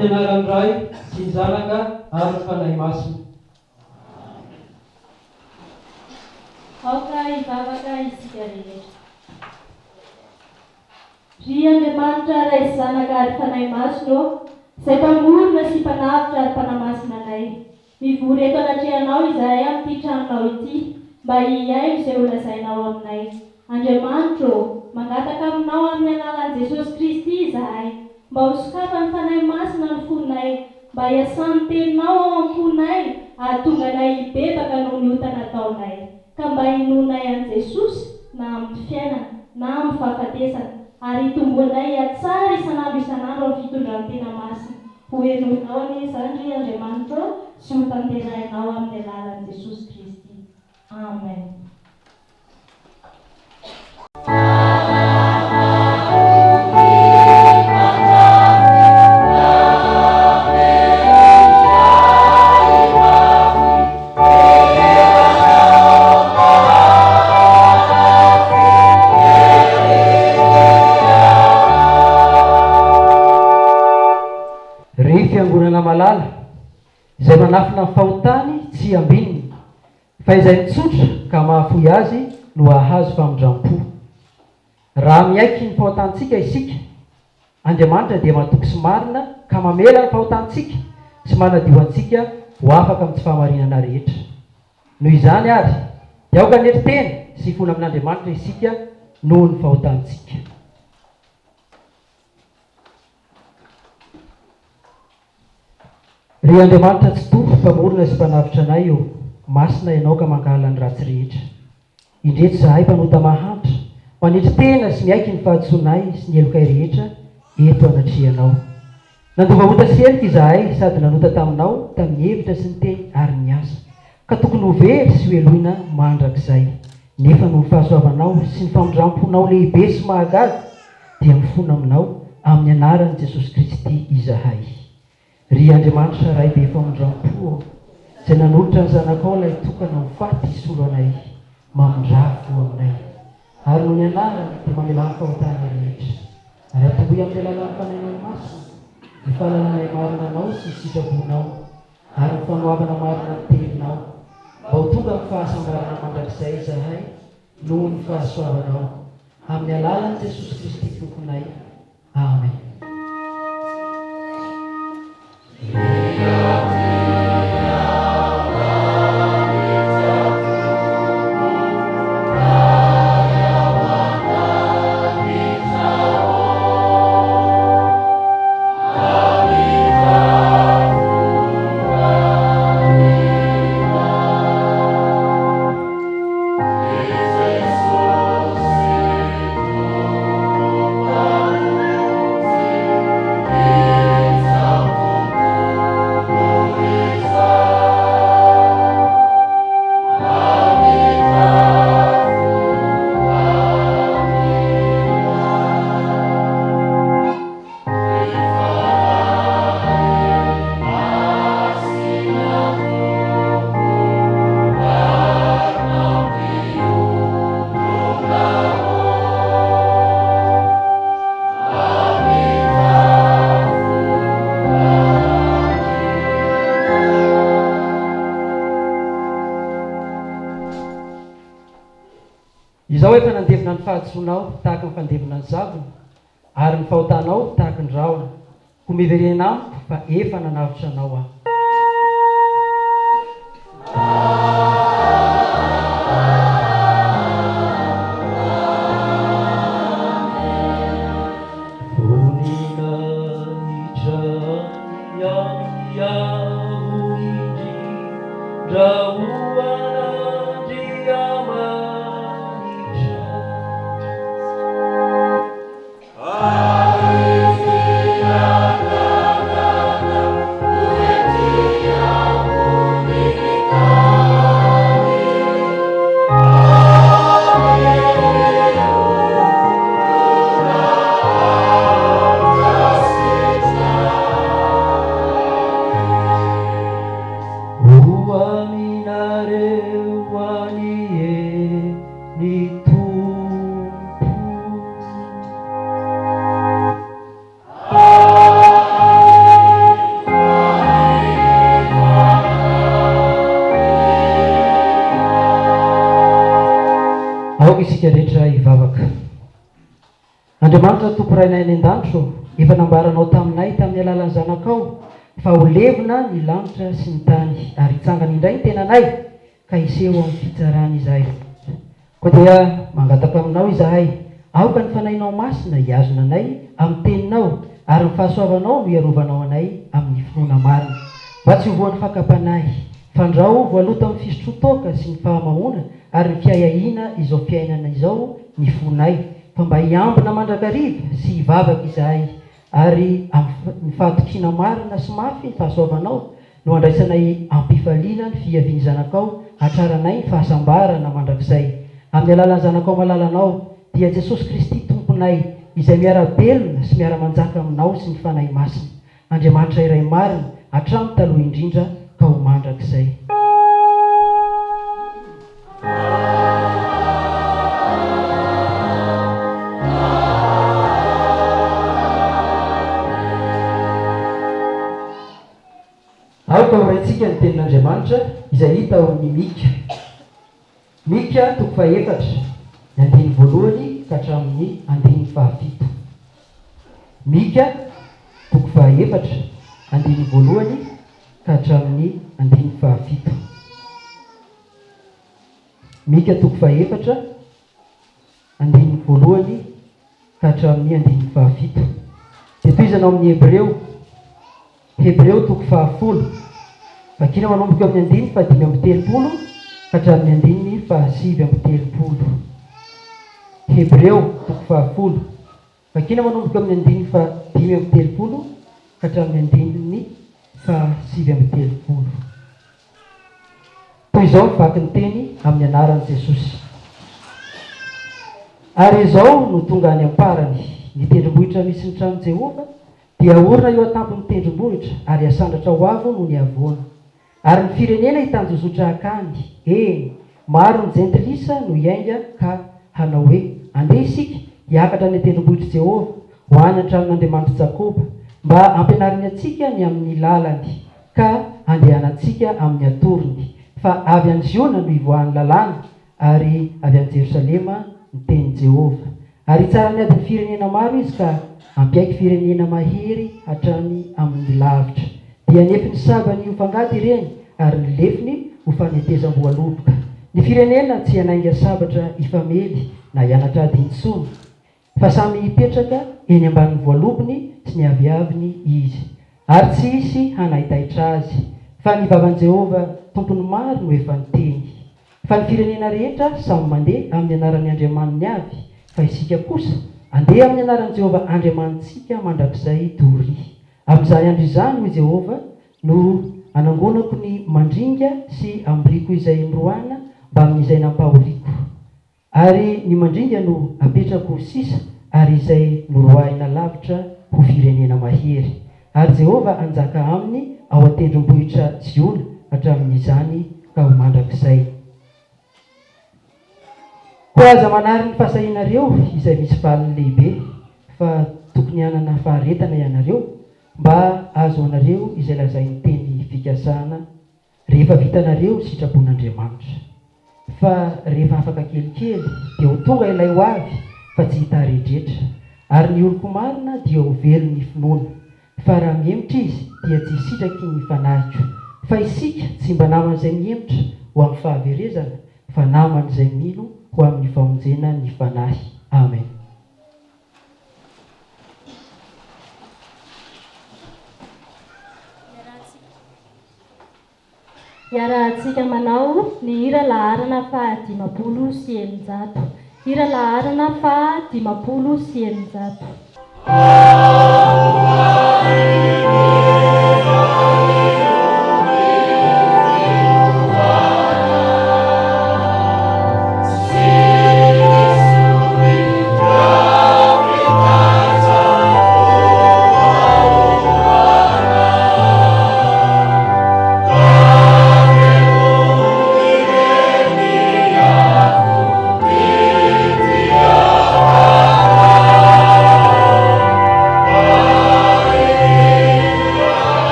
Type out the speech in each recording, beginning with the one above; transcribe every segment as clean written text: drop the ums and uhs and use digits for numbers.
Amin'ny anaran'ny Ray sy ny Zanaka ary ny Fanahy Masina. Aoka hivavaka isika rehetra. Ry Andriamanitra Ray sy Zanaka ary Fanahy Masina ô, izay Mpamorona sy Mpanavotra ary Mpanamasina anay, mivory eto anatrehanao izahay amin'ity tranonao ity mba hihaino izay holazainao aminay. Andriamanitra ô, mangataka aminao amin'ny alalan'i Jesosy Kristy izahay mba ho sokafan'ny Fanahy Masina ny fonay mba hiasan'ny Teninao ao am-ponay hahatonga anay hibebaka noho ny ota nataonay, ka mba hinoanay an'i Jesosy na amin'ny fiainana na amin'ny fahafatesana, ary hitomboanay hihatsara isan'andro isan'andro amin'ny fitondran-tena masina. Ho henoinao anie izany, ry Andriamanitra ô, sy ho tanterahinao amin'ny alalan'i Jesosy Kristy. Amen. Ry Fiangonana malala, izay manafina ny fahotany tsy ambinina, Fa izay mitsotra ka mahafoy azy no hahazo famindram-po. Raha miaiky ny fahotantsika isika, Andriamanitra dia matoky sy marina ka mamela ny fahotantsika sy manadio antsika ho afaka amin'ny tsy fahamarinana rehetra. Noho izany àry, dia aoka hanetry tena sy hifona amin'Andriamanitra isika noho ny fahotantsika. Ry Andriamanitra Tsitoha, Mpamorona sy Mpanavotra anay ô, masina Ianao ka mankahala ny ratsy rehetra. Indreto izahay mpanota mahantra, manetry tena sy miaiky ny fahadisoanay sy ny helokay rehetra eto anatrehanao. Nandova ota sy heloka izahay sady nanota taminao tamin'ny hevitra sy ny teny ary ny asa, ka tokony ho very sy ho heloina mandrakizay. Nefa noho ny fahasoavanao sy ny famindram-ponao lehibe sy mahagaga, dia mifona aminao amin'ny anaran'i Jesosy Kristy izahay. Ry Andriamanitra Ray be famindram-po ô, izay nanolotra ny Zanakao ilay tokana ho faty hisolo anay, mamindrà fo aminay. Ary noho ny anarany dia mamelà ny fahotanay rehetra. Ary atombohy amin'ny alalan'ny Fanahinao Masina ny fahalalanay marina Anao sy ny sitraponao ary ny fanoavana marina ny Teninao, mba ho tonga amin'ny fahasambarana mandrakizay izahay noho ny fahasoavanao. Amin'ny alalan'i Jesosy Kristy Tomponay. Amen. Izaho efa nandevona ny fahadisoanao tahaka ny fandevona ny zavona, ary ny fahotanao tahaka ny rahona. Koa miverena amiko fa efa nanavotra anao aho. Voninahitra any amin'ny Avo Indrindra ho an'Andriamanitra. Aoka isika rehetra hivavaka. Andriamanitra Tompo Rainay any an-danitra ô, efa nambaranao taminay tamin'ny alalan'ny Zanakao fa ho levona ny lanitra sy ny tany ary hitsangana indray ny tenanay ka hiseho amin'ny fitsarana izahay rehetra. Koa dia mangataka aminao izahay, aoka ny Fanahinao Masina hihazona anay amin'ny Teninao ary ny fahasoavanao no hiarovanao anay amin'ny finoana marina, mba tsy ho voan'ny fakam-panahy, fandrao voaloto amin'ny fisotroan-toaka sy ny fahamahoana ary ny fiahiahiana izao fiainana izao ny fonay, fa mba hiambina mandrakariva sy hivavaka izahay ary amin'ny fahatokiana marina sy mafy ny fahasoavanao no andraisanay am-pifaliana ny fiavian'ny Zanakao hatraranay ny fahasambarana mandrakizay amin'ny alalan'ny Zanakao malalanao dia Jesosy Kristy Tomponay izay miara-belona sy miara-manjaka aminao sy ny Fanahy Masina Andriamanitra iray marina hatramin'ny taloha indrindra ka ho mandrakizay. Aoka ho raintsika ny tenin'Andriamanitra izay hita ao amin'ny Mika. Mika toko fahefatra, ny andininy voalohany ka hatramin'ny andininy fahafito. Mika toko fahefatra, andininy voalohany ka hatramin'ny andininy fahafito. Mika toko fahefatra, andininy voalohany ka hatramin'ny andininy fahafito. Dia tohizana ao amin'ny Hebreo, Hebreo toko fahafolo, vakina manomboka eo amin'ny andininy fahadimy amby telopolo ka hatramin'ny andininy fahasivy amby telopolo. Hebreo toko fahafolo, vakina manomboka eo amin'ny andininy fahadimy amby telopolo ka hatramin'ny andininy fahasivy amby telopolo. Toy izao ny vaky ny teny amin'ny anaran'i Jesosy. Ary izao no tonga any am-parany, ny tendrombohitra misy ny tranon'i Jehovah dia haorina eo an-tampon'ny tendrombohitra ary hasandratra ho avo noho ny havoana. Ary ny firenena hitanjozotra hakany, eny, maro ny jentilisa no hiainga ka hanao hoe, Andeha isika hiakatra any an-tendrombohitr'i Jehovah, ho any an-tranon'Andriamanitr'i Jakoba, mba hampianariny antsika ny amin'ny lalany, ka handehanantsika amin'ny atorony. Fa avy any Ziona no hivoahan'ny lalàna, ary avy any Jerosalema ny tenin'i Jehovah. Ary hitsara ny adin'ny firenena maro izy ka hampiaiky firenena mahery hatrany amin'ny lavitra. Dia hanefy ny sabany ho fangady ireny, ary ny lefony ho fanetezam-boaloboka. Ny firenena tsy hanainga sabatra hifamely na hianatra ady intsony. Fa samy hipetraka eny ambanin'ny voalobony sy ny aviaviny izy, ary tsy hisy hanaitaitra azy, fa ny vavan'i Jehovah Tompon'ny maro no efa niteny. Fa ny firenena rehetra samy mandeha amin'ny anaran'ny andriamaniny avy, fa isika kosa andeha amin'ny anaran'i Jehovah Andriamanitsika mandrakizay doria. Amin'izany andro izany, hoy Jehovah, no hanangonako ny mandringa sy hamoriako izay noroahina mbamin'izay nampahoriako. Ary ny mandringa no apetrako ho sisa, ary izay noroahina lavitra ho firenena mahery. Ary Jehovah hanjaka aminy ao an-tendrombohitra Ziona hatramin'izany ka ho mandrakizay. Koa aza manary ny fahasahianareo izay misy valiny lehibe, fa tokony hanana faharetana ianareo, mba hahazoanareo izay lazain'ny teny fikasana. Rehefa vitanareo ny sitrapon'Andriamanitra. Fa rehefa afaka kelikely dia ho tonga ilay ho avy fa tsy hitaredretra. Ary ny oloko marina dia ho velon'ny finoana. Fa raha mihemotra izy dia tsy hisitraky ny fanahiko. Fa isika tsy mba naman'izay mihemotra ho amin'ny fahaverezana fa naman'izay mino ho amin'ny famonjena ny fanahy. Amen. Iarahantsika manao ny hira laharana faha 650. Hira laharana faha 650.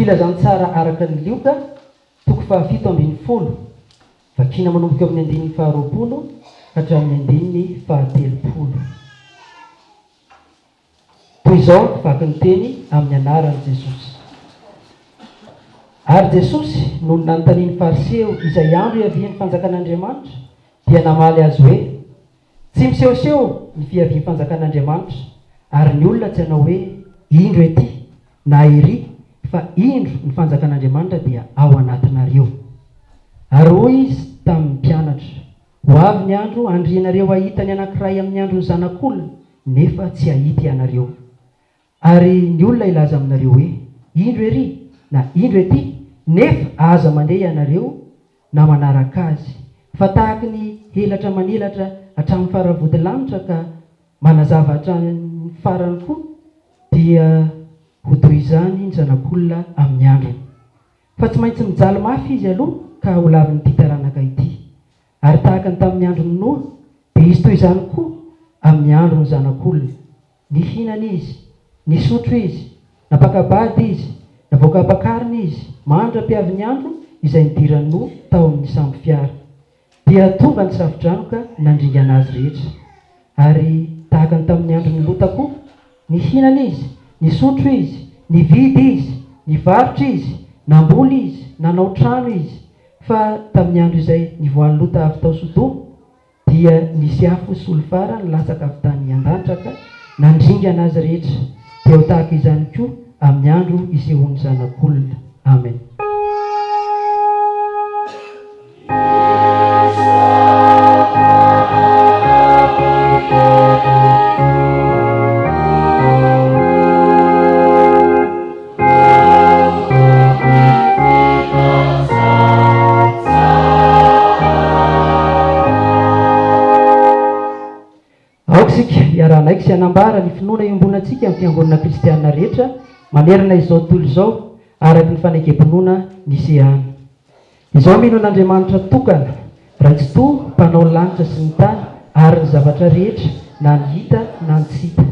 Filazantsara araka ny Lioka, toko fahafito ambin'ny folo, vakina manomboka eo amin'ny andininy faharoapolo ka hatramin'ny andininy fahatelopolo. Toy izao ny vaky ny teny amin'ny anaran'i Jesosy. Ary Jesosy, nony nanontanian'ny Fariseo izay andro hiavian'ny fanjakan'Andriamanitra, dia namaly azy hoe, Tsy misehoseho ny fiavian'ny fanjakan'Andriamanitra, ary ny olona tsy hanao hoe, Indro ety, na ery, fa indro ny fanjakan'Andriamanitra dia ao anatinareo. Ary hoy Izy tamin'ny mpianatra, Ho avy ny andro handrianareo hahita ny anankiray amin'ny andron'ny Zanak'olona, nefa tsy hahita ianareo. Ary ny olona hilaza aminareo hoe, Indro ery, na indro ety, nefa aza mandeha ianareo na manaraka azy. Fa tahaky ny helatra manelatra hatramin'ny faravodilanitra ka manazava hatrany farany koa, dia ho toy izany ny Zanak'olona amin'ny androny. Fa tsy maintsy mijaly mafy izy aloha ka holavin'ity taranaka ity. Ary tahaka ny tamin'ny andron'i Noa, dia hisy toy izany koa amin'ny andron'ny Zanak'olona. Nihinana izy, nisotro izy, nampaka-bady izy, navoaka ampakarina izy, mandra-piavin'ny andro izay nidiran'i Noa tao amin'ny sambo fiara. Dia tonga ny safodrano ka nandringana azy rehetra. Ary tahaka ny tamin'ny andron'i Lota koa, nihinana izy, nisotro izy, nividy izy, nivarotra izy, namboly izy, nanao trano izy. Fa tamin'ny andro izay nivoahan'i Lota avy tao Sodoma, dia nisy afo solifara nilatsaka avy tany an-danitra ka nandringana azy rehetra, dia ho tahaka izany koa amin'ny andro hisehoan'ny Zanak'olona. Amen. Aoka isika hiara-hanaiky sy hanambara ny finoana iombonantsika amin'ny fiangonana kristiana rehetra manerana izao tontolo izao araka ny fanekem-pinoana niseana. Izaho mino an'Andriamanitra tokana, Ray Tsitoha, Mpanao ny lanitra sy ny tany ary ny zavatra rehetra na ny hita na ny tsy hita.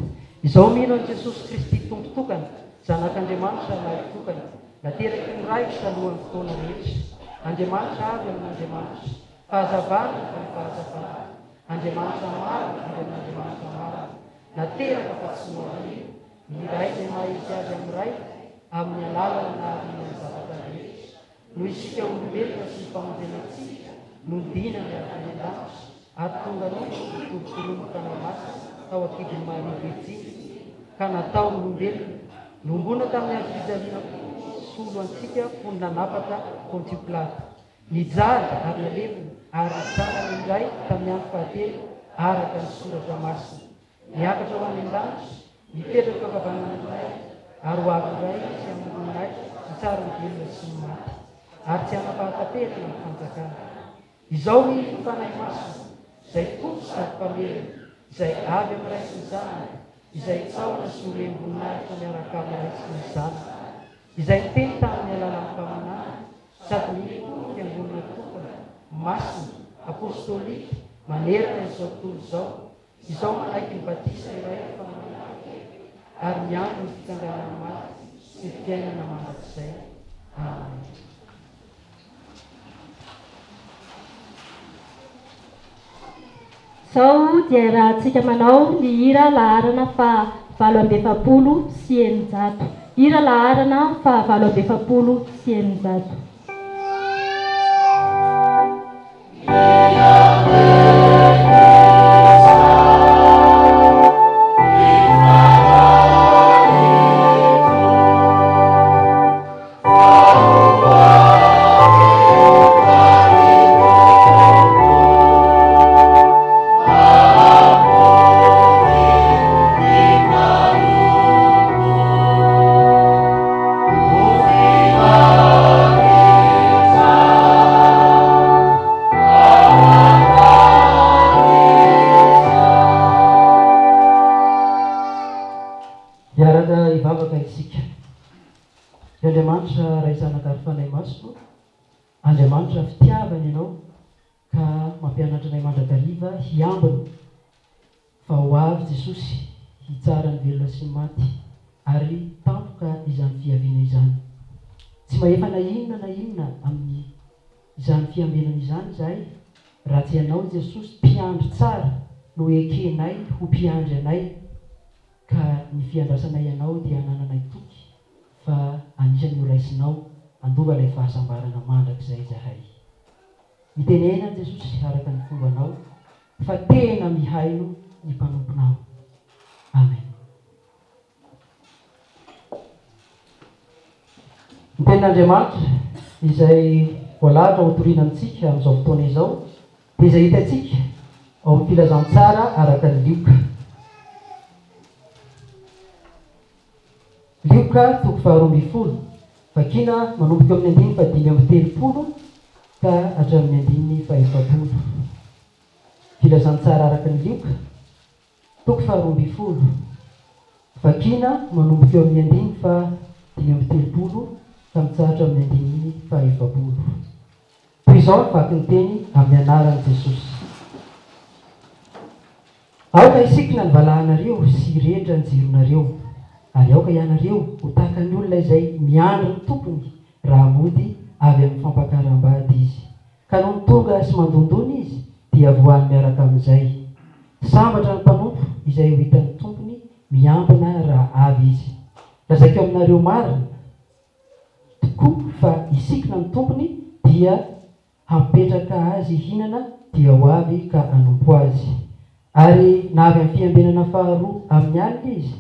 Izaho mino an'i Jesosy Kristy Tompo tokana, Zanak'Andriamanitra lahitokana, nateraky ny Ray talohan'ny fotoana rehetra. Andriamanitra avy amin'Andriamanitra, fahazavana avy amin'ny fahazavana, Andriamanitra marina avy amin'Andriamanitra marina, nateraka fa tsy nohariana, ny Iray izay maha izy azy amin'ny Ray, amin'ny alalany nahariana ny zavatra rehetra. Noho isika olombelona sy ny famonjena antsika no nidinany avy any an-danitra ary tonga nofo notorotoronin'ny Fanahy Masina tao an-kibon'i Maria Virjiny ka natao olombelona, nohomboana tamin'ny hazo fijaliana koa hisolo antsika fony nanapaka Pontio Pilato. Nijaly ary nalevina ary nitsangana indray tamin'ny andro fahatelo araka ny Soratra Masina. Niakatra ho any an-danitra, nipetraka eo ankavanan'ny Ray, ary ho avy indray sy hamoron'ahy hitsara ny velona sy ny maty, ary tsy hanam-pahataperana ny fanjakany. Izao ny Fanahy Masina, izay Tompo sady Mpamelona, izay avy amin'ny Ray sy ny Zanany, izay tsaohina sy omem-boninahitra miaraka amin'ny Ray sy ny Zanaka, izay niteny tamin'ny alalan'ny mpaminany, sady mino koa ny Fiangonana tokana, masina, apostolika, manerana izao tontolo izao, Izao manaiky ny batisa iray famantarana ary miandry ny fitsanganan'ny maty sy ny fiainana mandrakizay. Amen. Izao dia iarahantsika manao ny hira laharana faha 648. Hira laharana faha 648. Hiaraka hivavaka isika. Ry Andriamanitra Ray Zanaka ary Fanahy Masina ô, Andriamanitra fitiavana Ianao ka mampianatra anay mandrakariva hiambina Fa ho avy Jesosy hitsara ny velona sy ny maty, ary tampoka izany fiaviana izany. mahefa na inona na inona amin'ny izany fiambenana izany izahay raha tsy Ianao Jesosy mpiandry tsara no ekenay ho mpiandry anay ka ny fiandrasanay Anao dia anananay toky fa anisan'ny ho raisinao handova ilay fahasambarana mandrakizay izahay. Mitenena Jesosy araka ny fombanao fa tena mihaino ny mpanomponao. Amen. Ny Tenin'Andriamanitra izay voalahatra hotorina amintsika amin'izao fotoana izao dia izay hitantsika ao amin'ny Filazantsara araka an'i Lioka. Lioka toko faha-12, vakina manomboka eo amin'ny andininy faha-35 ka hatramin'ny andininy faha-40. Filazantsara araka an'i Lioka. Toko faha-12. Vakina manomboka eo amin'ny andininy faha-35 ka mitsahatra amin'ny andininy faha-40. Toy izao ny vaky ny teny amin'ny anaran'i Jesosy. Aoka hisikina ny valahanareo sy hirehitra ny jironareo, ary aoka ianareo ho tahaka ny olona izay miandry ny tompony raha mody avy amin'ny fampakaram-bady izy. Ka nony tonga sy mandondona izy, dia voany miaraka amin'izay. Sambatra ny mpanompo izay ho hitan'ny tompony miambina raha avy izy. Lazaiko aminareo marina tokoa fa hisikina ny tompony dia hampetraka azy hihinana dia ho avy ka hanompo azy. Ary na avy amin'ny fiambenana faharoa amin'ny alina izy,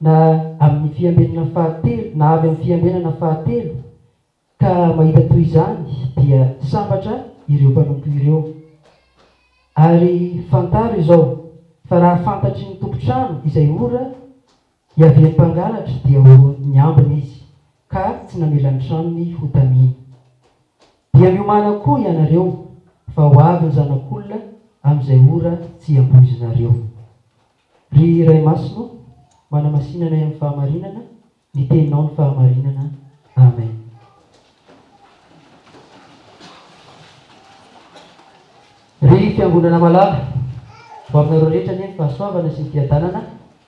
na amin'ny fiambenana fahatelo, na avy amin'ny fiambenana fahatelo, Ka mahita toy izany dia sambatra ireo mpanompo ireo. Ary fantaro izao, fa raha fantatry ny tompon-trano izay ora hiavian'ny mpangalatra dia ho niambina izy, ka tsy namela ny tranony ho tamina. Dia miomàna koa ianareo, fa ho avy ny Zanak'olona amin'izay ora tsy ampoizinareo. Ry Ray Masina o, manamasina anay amin'ny fahamarinana, Ny teninao no fahamarinana. Amen. Ry Fiangonana malala, ho aminareo rehetra anie ny fahasoavana sy ny fiadanana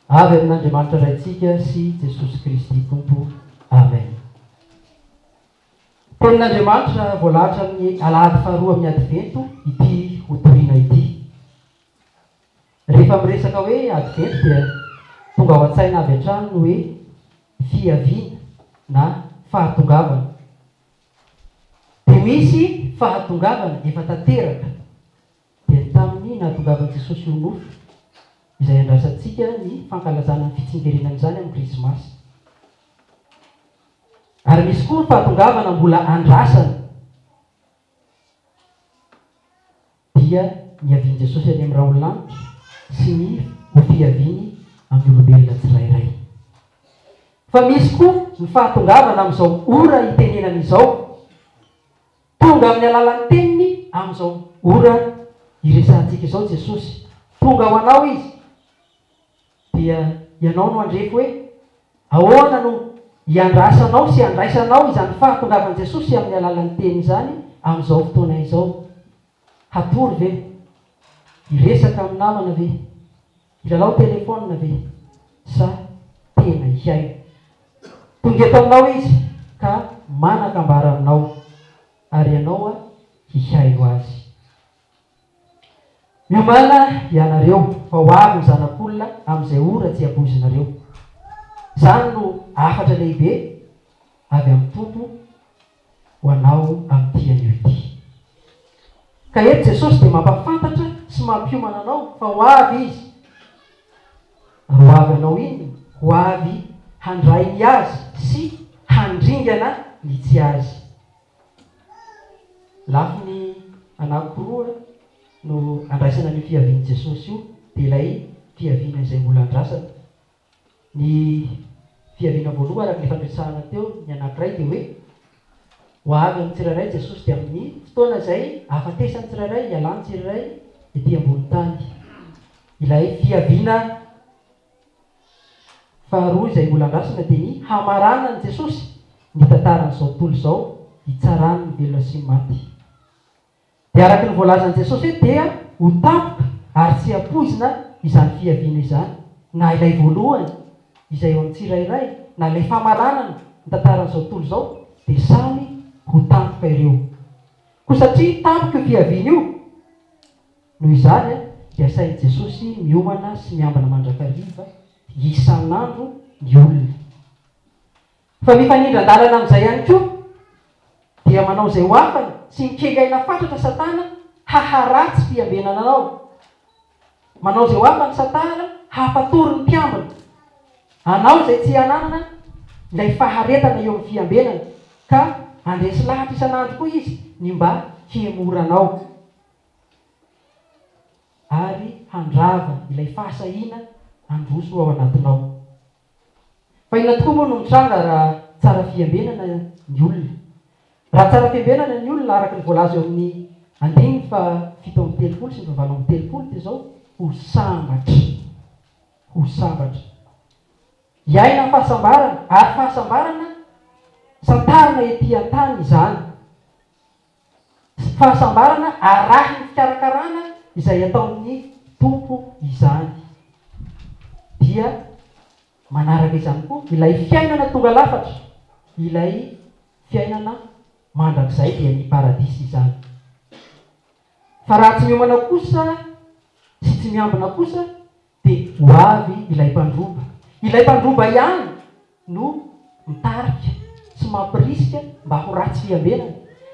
avy amin'Andriamanitra Raintsika sy Jesosy Kristy Tompo. Amen. Tenin'Andriamanitra voalahatra amin'ny alahady faharoa amin'ny Advento ity hotorina ity. Rehefa miresaka hoe Advento dia tonga ao an-tsaina avy hatrany ny hoe fiaviana na fahatongavana. Dia misy fahatongavana efa tanteraka, dia ny tamin'ny nahatongavan'i Jesosy ho nofo, izay andrasantsika ny fankalazana ny fitsingerenan'izany amin'ny Krismasy. Ary misy koa ny fahatongavana mbola andrasana. Dia niavian'i Jesosy any amin'ny rahon'ny lanitra sy ny ho fiaviany amin'ny olombelona tsirairay. Fa misy koa ny fahatongavana amin'izao ora itenenana izao. Tonga amin'ny alalan'ny teniny amin'izao ora iresahantsika izao Jesosy. Tonga ho anao Izy. Dia ianao no handrefy hoe ahoana no hiandrasanao sy handraisanao izany fahatongavan'i Jesosy amin'ny alalan'ny Teniny izany amin'izao fotoana izao. Hatory ve? Hiresaka amin'ny namana ve? Hilalao telefaonina ve? Sa tena hihaino? Tonga eto aminao Izy ka manan-kambara aminao, ary ianao hihaino Azy. Miomàna ianareo, fa ho avy ny Zanak'olona amin'izay ora tsy ampoizinareo. Izany no hafatra lehibe avy amin'ny Tompo ho anao amin'ity anio ity. Ka eto Jesosy dia mampahafantatra sy mampiomana anao fa ho avy Izy. Ary ho avy hanao inona? Ho avy handray ny Azy sy handringana ny tsy Azy. Lafiny anankiroa no andraisana an'io fiavian'i Jesosy io, dia ilay fiaviana izay mbola andrasana. Ny fiaviana voalohany araka ny efa noresahana teo, ny anankiray dia hoe ho avy amin'ny tsirairay Jesosy dia amin'ny fotoana izay ahafatesan'ny tsirairay, hialan'ny tsirairay ety ambony tany. Ilay fiaviana Faharoa izay mbola andrasana dia ny hamaranan'i Jesosy ny tantaran'izao tontolo izao hitsarany ny velona sy ny maty. Dia araka ny voalazan'i Jesosy hoe dia ho tampoka ary tsy hampoizina izany fiaviana izany, na ilay voalohany izay eo amin'ny tsirairay na ilay famaranana ny tantaran'izao tontolo izao dia samy. Ho tampoka ireo. Koa satria tampoka io fiaviany io, noho izany dia asain'i Jesosy miomana sy miambina mandrakariva isan'andro ny olona. Fa mifanindran-dalana amin'izay ihany koa, dia manao izay ho afany sy mikely aina fatratra Satana haharatsy fiambenana anao. Manao izay ho afany Satana hampatory ny mpiambina anao izay tsy hananana ilay faharetana eo amin'ny fiambenana, ka handresy lahatra isan'andro koa izy ny mba hihemoranao ary handrava ilay fahasahiana handroso ao anatinao. Fa inona tokoa moa no mitranga raha tsara fiambenana ny olona? Raha tsara fiambenana ny olona, araka ny voalaza eo amin'ny andininy faha 37 sy ny faha 38 dia izao, ho sambatra. Ho sambatra. Hiaina amin'ny fahasambarana, ary fahasambarana santarina ety an-tany izany. Fahasambarana arahin'ny fikarakarana izay ataon'ny Tompo izany. Dia manaraka izany koa ilay fiainana tonga lafatra, ilay fiainana mandrakizay dia ny paradisa izany. Fa raha tsy miomana kosa sy tsy miambina kosa dia ho avy ilay mpandroba. Ilay mpandroba ihany no mitarika sy mampirisika mba ho ratsy fiambenana,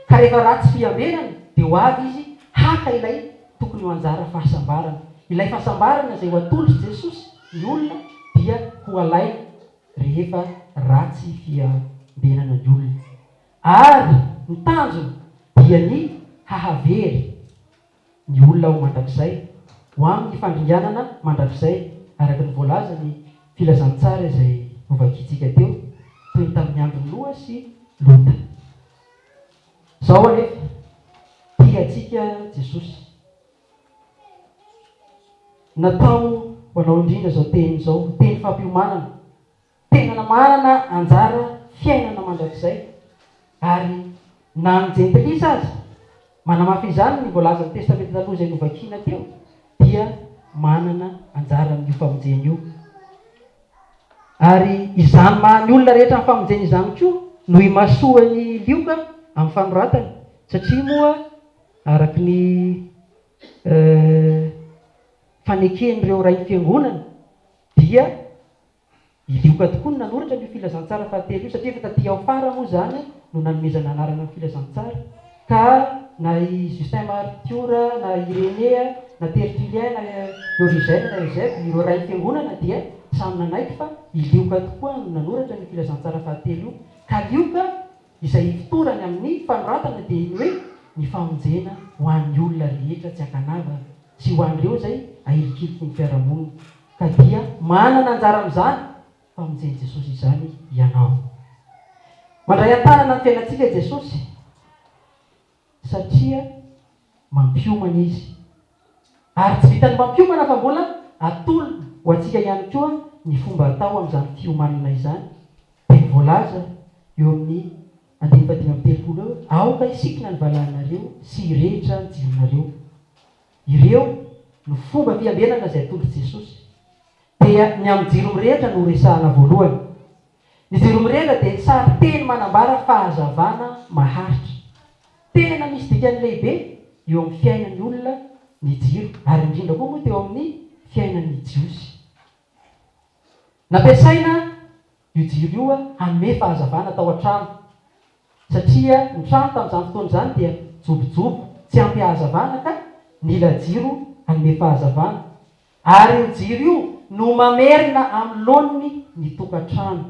ka rehefa ratsy fiambenana dia ho avy izy haka ilay tokony ho anjara fahasambarana. Ilay fahasambarana izay ho atolotr'i Jesosy ny olona dia ho alainy rehefa ratsy fiambenana ny olona. Ary ny tanjony dia ny hahavery. ny olona ho mandrakizay, ho amin'ny fandringanana mandrakizay, araka ny voalaza ny filazantsara izay novakintsika teo, toy ny tamin'ny andron'i Noa sy Lota. Izao anefa, tia antsika Jesosy. Natao ho anao indrindra izao teny izao, teny fampiomanana. Tena manana anjara fiainana mandrakizay, ary na ny jentilisa aza, manamafy izany ny voalazan'ny Testamenta Taloha izay novakiana teo, dia manana anjara amin'io famonjena io. Ary izany maha ny olona rehetra amin'ny famonjena izany koa no imasoan'i Lioka amin'ny fanoratany, satria moa araka ny faneken'ireo rain'ny Fiangonana dia I Lioka tokoa no nanoratra an'io filazantsara fahatelo io satria efa taty afara moa izany no nanomezana anarana ny filazantsara ka na i Justin Martiora na Irénée na Tertullien na Origène na Eusèbe ireo rain'ny fiangonana dia samy nanaiky fa i Lioka tokoa no nanoratra an'io filazantsara fahatelo io ka Lioka izay ifotorany amin'ny fanoratana dia ny hoe ny famonjena ho an'ny olona rehetra tsy ankanavaka sy ho an'ireo izay ahilikiliky ny fiarahamonina Ka dia manana anjara amin'izany famonjen'i Jesosy izany ianao. Mandray an-tanana ny fiainantsika Jesosy satria mampiomana Izy. Ary tsy vitan'ny mampiomana fa mbola atolony ho antsika ihany koa ny fomba atao amin'izany fiomanana izany. Dia ny voalaza eo amin'ny andininy fahadimy amby telopolo eo hoe, Aoka hisikina ny valahanareo sy hirehitra ny jironareo. Ireo no fomba fiambenana izay atolotr'i Jesosy. Dia ny amin'ny jiro mirehitra no horesahana voalohany. Ny jiro mirehitra dia sarin-teny manambara fahazavana maharitra. Tena misy dikany lehibe eo amin'ny fiainan'ny olona ny jiro, ary indrindra koa moa teo amin'ny fiainan'ny Jiosy. Nampiasaina io jiro io hanome fahazavana tao an-trano, satria ny trano tamin'izany fotoana izany dia jobojobo, tsy ampy hahazavana ka nila jiro hanome fahazavana. Ary io jiro io no mamerina amin'ny laoniny ny tokantrano.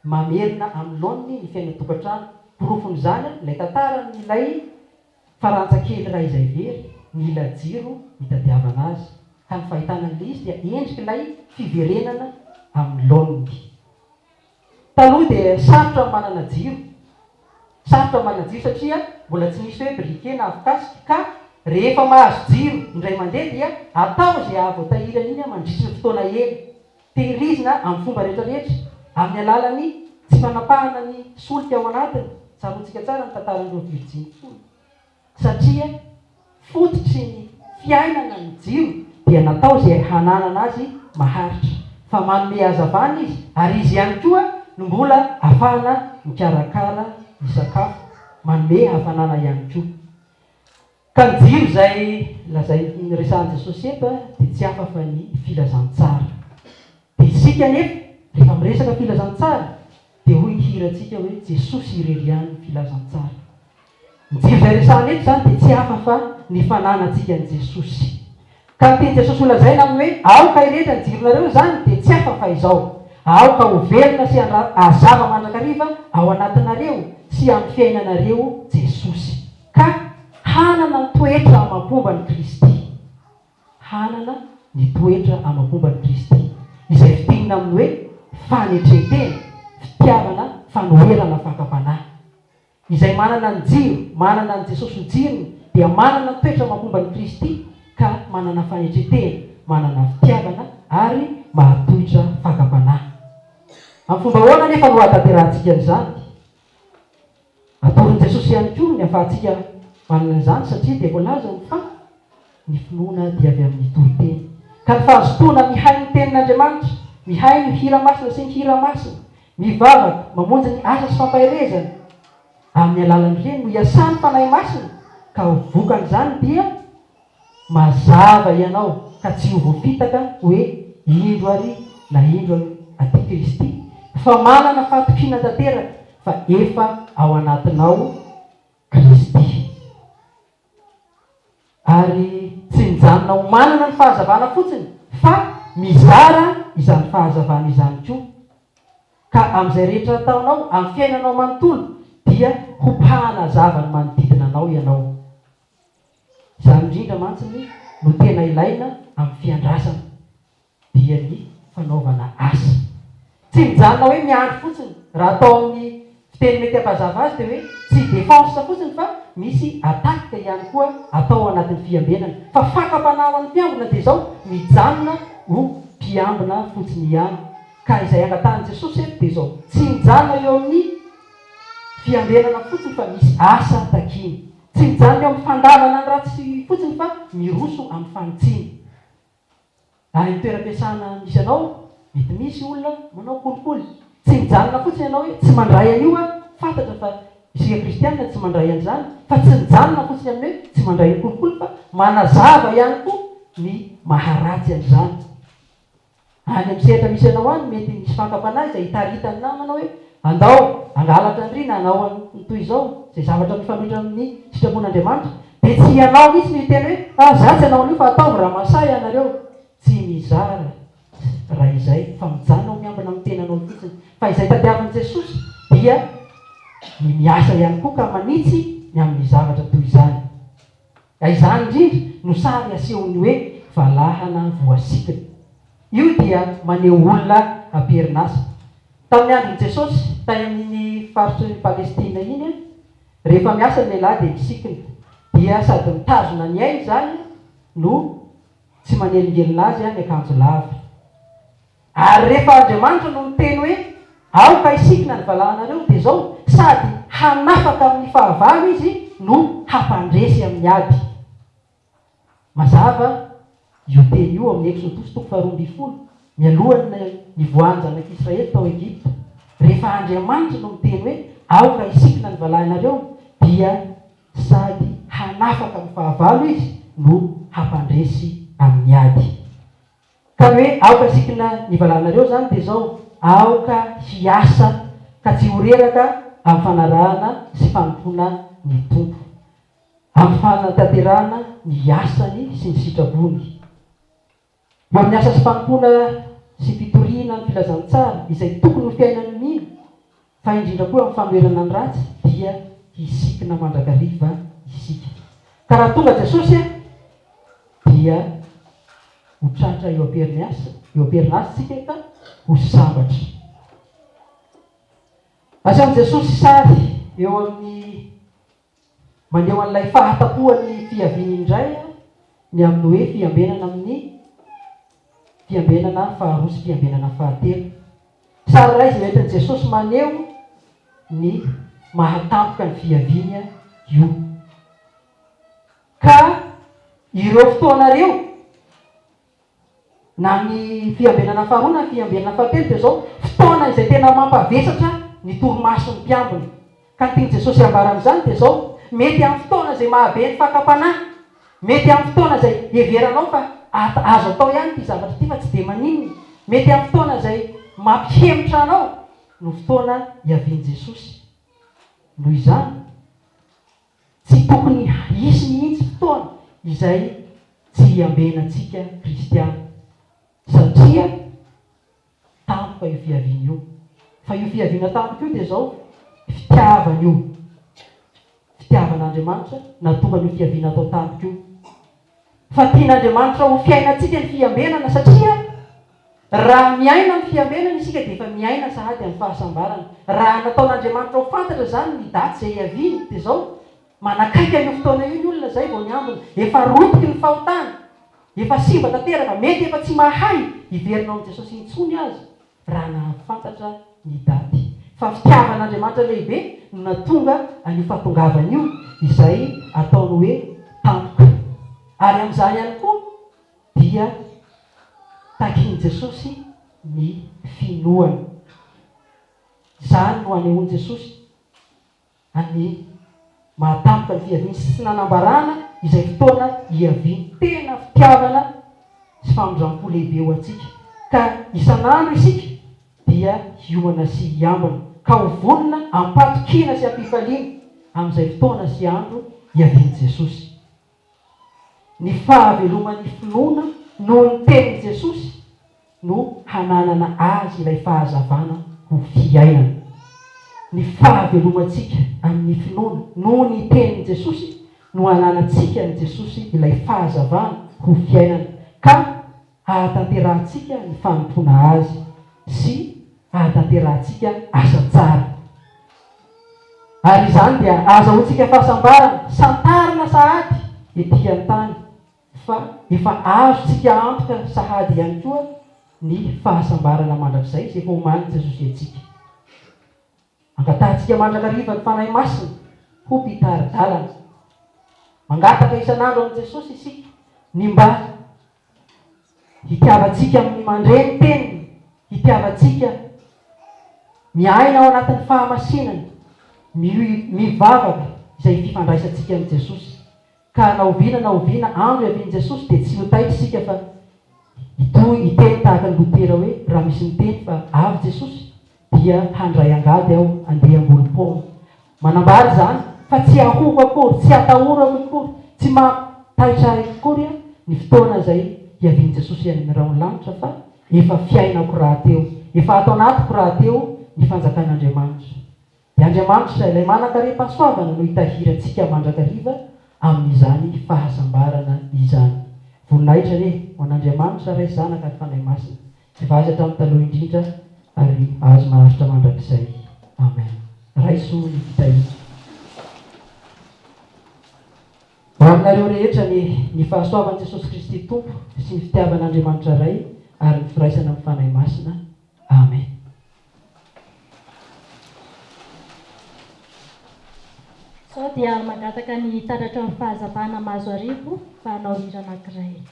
Mamerina amin'ny laoniny ny fiainan-tokantrano. Porofon'izany ilay tantaran'ilay Farantsa kely iray izay very, nila jiro nitadiavana azy, ka ny fahitana an'ilay izy dia endrik'ilay fiverenana amin'ny laoniny. Taloha dia sarotra ny manana jiro. Sarotra ny manana jiro satria mbola tsy nisy hoe briquet na afokasika ka rehefa mahazo jiro indray mandeha dia atao izay hahavoatahiry an'iny mandritry ny fotoana ela. Tehirizina amin'ny fomba rehetra rehetra, amin'ny alalan'ny tsy fanapahana ny solika ao anatiny, tsaroantsika tsara ny tantaran'ireo virjiny folo, satria fototry ny fiainana ny jiro dia natao izay hananana azy maharitra, fa manome hazavana izy ary izy ihany koa no mbola afahana mikarakara ny sakafo. Manome hafanana ihany koa. Ka ny jiro izay lazain'ny resahan'i Jesosy eto dia tsy hafa fa ny filazantsara. Dia isika anefa rehefa miresaka filazantsara dia hoy ny hirantsika hoe Jesosy irery ihany ny filazantsara. Ny jiro izay resahana eto izany dia tsy hafa fa ny fananantsika an'i Jesosy. Ka ny tian'i Jesosy holazaina amin'ny hoe aoka hirehitra ny jironareo izany dia tsy hafa fa izao, aoka ho velona sy hazava mandrakariva ao anatinareo sy amin'ny fiainanareo Jesosy. Ka hanana ny toetra amam-pomban'i Kristy. Hanana ny toetra amam-pomban'i Kristy, izay fintinina amin'ny hoe fanetren-tena, fitiavana, fanoherana fakam-panahy. Izay manana ny jiro, manana an'i Jesosy ho jirony, dia manana ny toetra amam-pomba an'i Kristy, ka manana fanetren-tena, manana fitiavana, ary mahatohitra fakam-panahy. Amin'ny fomba ahoana anefa no hahatanterahantsika an'izany? Atoron'i Jesosy ihany koa ny hahafahantsika manana izany, satria dia voalazany fa ny finoana dia avy amin'ny toriteny. Ka ny fahazotoana mihaino ny Tenin'Andriamanitra, mihaino hira masina sy ny hira masina, mivavaka, mamonjy ny asa sy fampaherezana, amin'ny alalan'ireny no iasan'ny Fanahy Masina, ka ho vokan'izany dia mazava ianao ka tsy ho voafitaka hoe indro ary na indro aty Kristy, fa manana fahatokiana tanteraka fa efa ao anatinao Kristy. Ary tsy mijanona ho manana ny fahazavana fotsiny fa mizara izany fahazavana izany koa. Ka amin'izay rehetra ataonao, amin'ny fiainanao manontolo, dia ho mpanazava ny manodidina anao ianao. Izany indrindra mantsy no tena ilaina amin'ny fiandrasana. dia ny fanaovana asa. Tsy mijanona hoe miandry fotsiny, raha atao amin'ny fiteny mety hampazava azy dia hoe tsy défense fotsiny fa misy attaque ihany koa atao ao anatin'ny fiambenana. Fa fakam-panahy ho an'ny mpiambina dia izao, mijanona ho mpiambina fotsiny ihany. Ka izay angatahan'i Jesosy eto dia izao, tsy mijanona eo amin'ny fiambenana fotsiny fa misy asa takiana. Tsy mijanona eo amin'ny fandavana ny ratsy fotsiny fa miroso amin'ny fanitsiana. Any amin'ny toeram-piasana misy anao, mety misy olona manao kolikoly. Tsy mijanona fotsiny ianao hoe tsy mandray an'io aho, fantatra fa isika kristianina tsy mandray an'izany, fa tsy mijanona fotsiny amin'ny hoe tsy mandray ny kolikoly fa manazava ihany koa ny maharatsy an'izany. Any amin'ny sehatra misy anao any, mety misy fankam-panahy izay itaritan'ny namana hoe andao hangalatra an-dry na hanao ny toy izao, izay zavatra mifanohitra amin'ny sitrapon'Andriamanitra. Dia tsy ianao mihitsy no hiteny hoe ah, za tsy hanao an'io fa ataovy raha mahasahy ianareo. Tsy mizara raha izay fa mijanona ho miambina amin'ny tenanao fotsiny. Fa izay tadiavin'i Jesosy dia ny miasa ihany koa ka manitsy ny amin'ny zavatra toy izany. Ka izany indrindra no sary asehon'ny hoe valahana voasikina. Io dia maneho olona am-perinasa. Tamin'ny andron'i Jesosy, tany amin'iny faritr'i Palestina iny, rehefa miasa ny lehilahy dia misikina. Dia sady mitazona ny ainy izany no tsy manelingelina azy ny akanjo lava. Ary rehefa Andriamanitra no niteny hoe, Aoka hisikina ny valahanareo, dia izao, sady hanafaka amin'ny fahavalo Izy no hampandresy amin'ny ady. Mazava io teny io amin'ny Eksodosy toko faharoambinifolo, mialohan'ny nivoahan'ny zanak'Israely tao Egypta. Rehefa Andriamanitra no miteny hoe, Aoka hisikina ny valahinareo, dia sady hanafaka amin'ny fahavalo Izy no hampandresy amin'ny ady. Ka ny hoe aoka sikina ny valanareo izany dia izao, aoka hiasa ka tsy ho reraka amin'ny fanarahana sy fanompoana ny Tompo, amin'ny fanatanterahana ny asany sy ny sitrapony. Eo amin'ny asa sy fanompoana sy fitoriana ny filazantsara izay tokony ho fiainan'ny mino, fa indrindra koa amin'ny fanoherana ny ratsy dia hisikina mandrakariva isika. Ka raha tonga Jesosy dia ho tratra eo am-perinasa, eo am-perinasa isika ka ho sambatra. Asehon'i Jesosy sary eo amin'ny Maneho an'ilay fahatapohan'ny fiaviany indray ny amin'ny hoe fiambenana amin'ny fiambenana faharoa sy fiambenana fahatelo. Sary iray izay entin'i Jesosy maneho ny mahatampoka ny fiaviany io. Ka ireo fotoana ireo Na ny fiambenana faharoa na ny fiambenana fahatelo dia izao, fotoana izay tena mampavesatra ny torimason'ny mpiambina. Ka ny tian'i Jesosy hambara amin'izany dia izao, mety amin'ny fotoana izay mahabe ny fakam-panahy, mety amin'ny fotoana izay heveranao fa azo atao ihany ity zavatra ity fa tsy dia maninona, mety amin'ny fotoana izay mampihemotra anao no fotoana hiavian'i Jesosy. Noho izany, tsy tokony hisy mihitsy fotoana izay tsy hiambenantsika kristiana, satria tampoka io fiaviana io. Fa io fiaviana tampoka io dia izao, fitiavana io. Fitiavan'Andriamanitra nahatonga an'io fiaviana atao tampoka io. Fa tian'Andriamanitra ho fiainantsika ny fiambenana satria raha miaina amin'ny fiambenana isika dia efa miaina sahady amin'ny fahasambarana. Raha nataon'Andriamanitra ho fantatra izany ny daty izay hiaviany dia izao, manakaiky an'io fotoana io ny olona izay vao niambina. Efa rotiky ny fahotana. Efa simba tanteraka, mety efa tsy mahay hiverina ao amin'i Jesosy intsony aza raha nahafantatra ny daty. Fa fitiavan'Andriamanitra lehibe no nahatonga an'io fahatongavany io izay ataony hoe tampoka. Ary amin'izany ihany koa dia takin'i Jesosy ny finoana. Izany no anehoan'i Jesosy An'ny mahatampoka ny fiaviany sy tsy nanambarana izay fotoana hiaviany. Tena fitiavana sy famindrampo lehibe ho antsika. Ka isan'andro isika dia hiomana sy hiambina, ka ho vonona am-patokiana sy am-pifaliana amin'izay fotoana sy andro hiavian'i Jesosy. Ny fahaveloman'ny finoana noho ny tenin'i Jesosy no hananana azy ilay fahazavana ho fiainana. Ny fahavelomantsika amin'ny finoana noho ny tenin'i Jesosy no hananantsika an'i Jesosy ilay fahazavana ho fiainana ka hahatanterahantsika ny fanompoana Azy sy hahatanterahantsika asa tsara. Ary izany dia ahazahoantsika fahasambarana santarina sahady ety an-tany fa efa azontsika antoka sahady ihany koa ny fahasambarana mandrakizay izay efa omanin'i Jesosy antsika. Angatahantsika mandrakariva ny Fanahy Masina ho mpitari-dalana. Mangataka isan'andro amin'i Jesosy isika ny mba hitiavantsika amin'ny mandre ny Teniny, hitiavantsika miaina ao anatin'ny fahamasinana, mivavaka izay fifandraisantsika amin'i Jesosy. Ka na oviana na oviana andro hiavian'i Jesosy dia tsy ho taitra isika fa hitohy hiteny tahaka an'i Lotera hoe raha misy miteny fa avy Jesosy dia handray angady aho handeha hamboly paoma. Manambara izany fa tsy ahoko akory, tsy atahorako akory, tsy mampitaitra ahy akory ny fotoana izay hiavian'i Jesosy any amin'ny rahon'ny lanitra fa efa fiainako rahateo, efa ato anatiko rahateo ny fanjakan'Andriamanitra. Dia Andriamanitra, ilay manan-karem-pahasoavana no hitahiry antsika mandrakariva amin'izany fahasambarana izany. Voninahitra anie ho an'Andriamanitra Ray, Zanaka ary Fanahy Masina, efa azy hatramin'ny taloha indrindra ary azy maharitra mandrakizay. Amen. Raiso ny fitahiana. Ho aminareo rehetra anie ny fahasoavan'i Jesosy Kristy Tompo sy ny fitiavan'Andriamanitra Ray ary ny firaisana amin'ny Fanahy Masina. Amen. Sao dia mangataka ny taratra ny fahazavana Mahazoarivo mba hanao hira anankiray.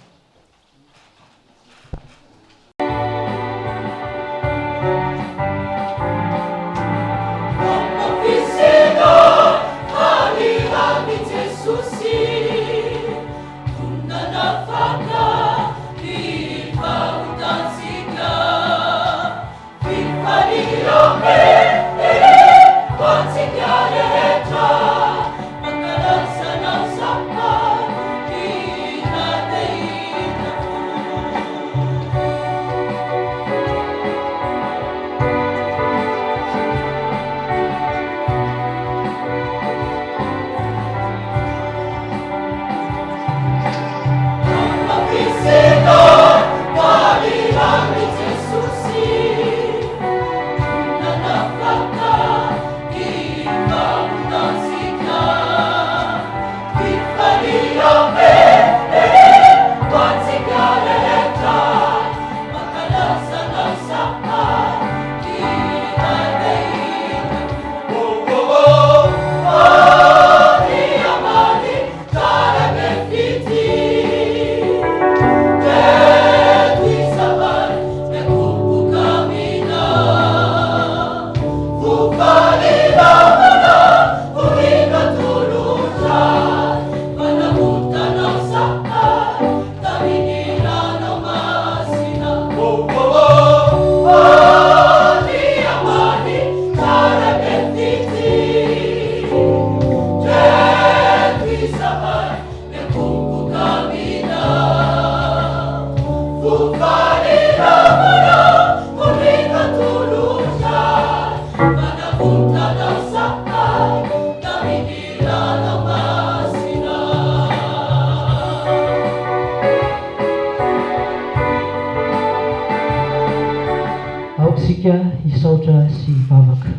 isika hisaotra sy hivavaka.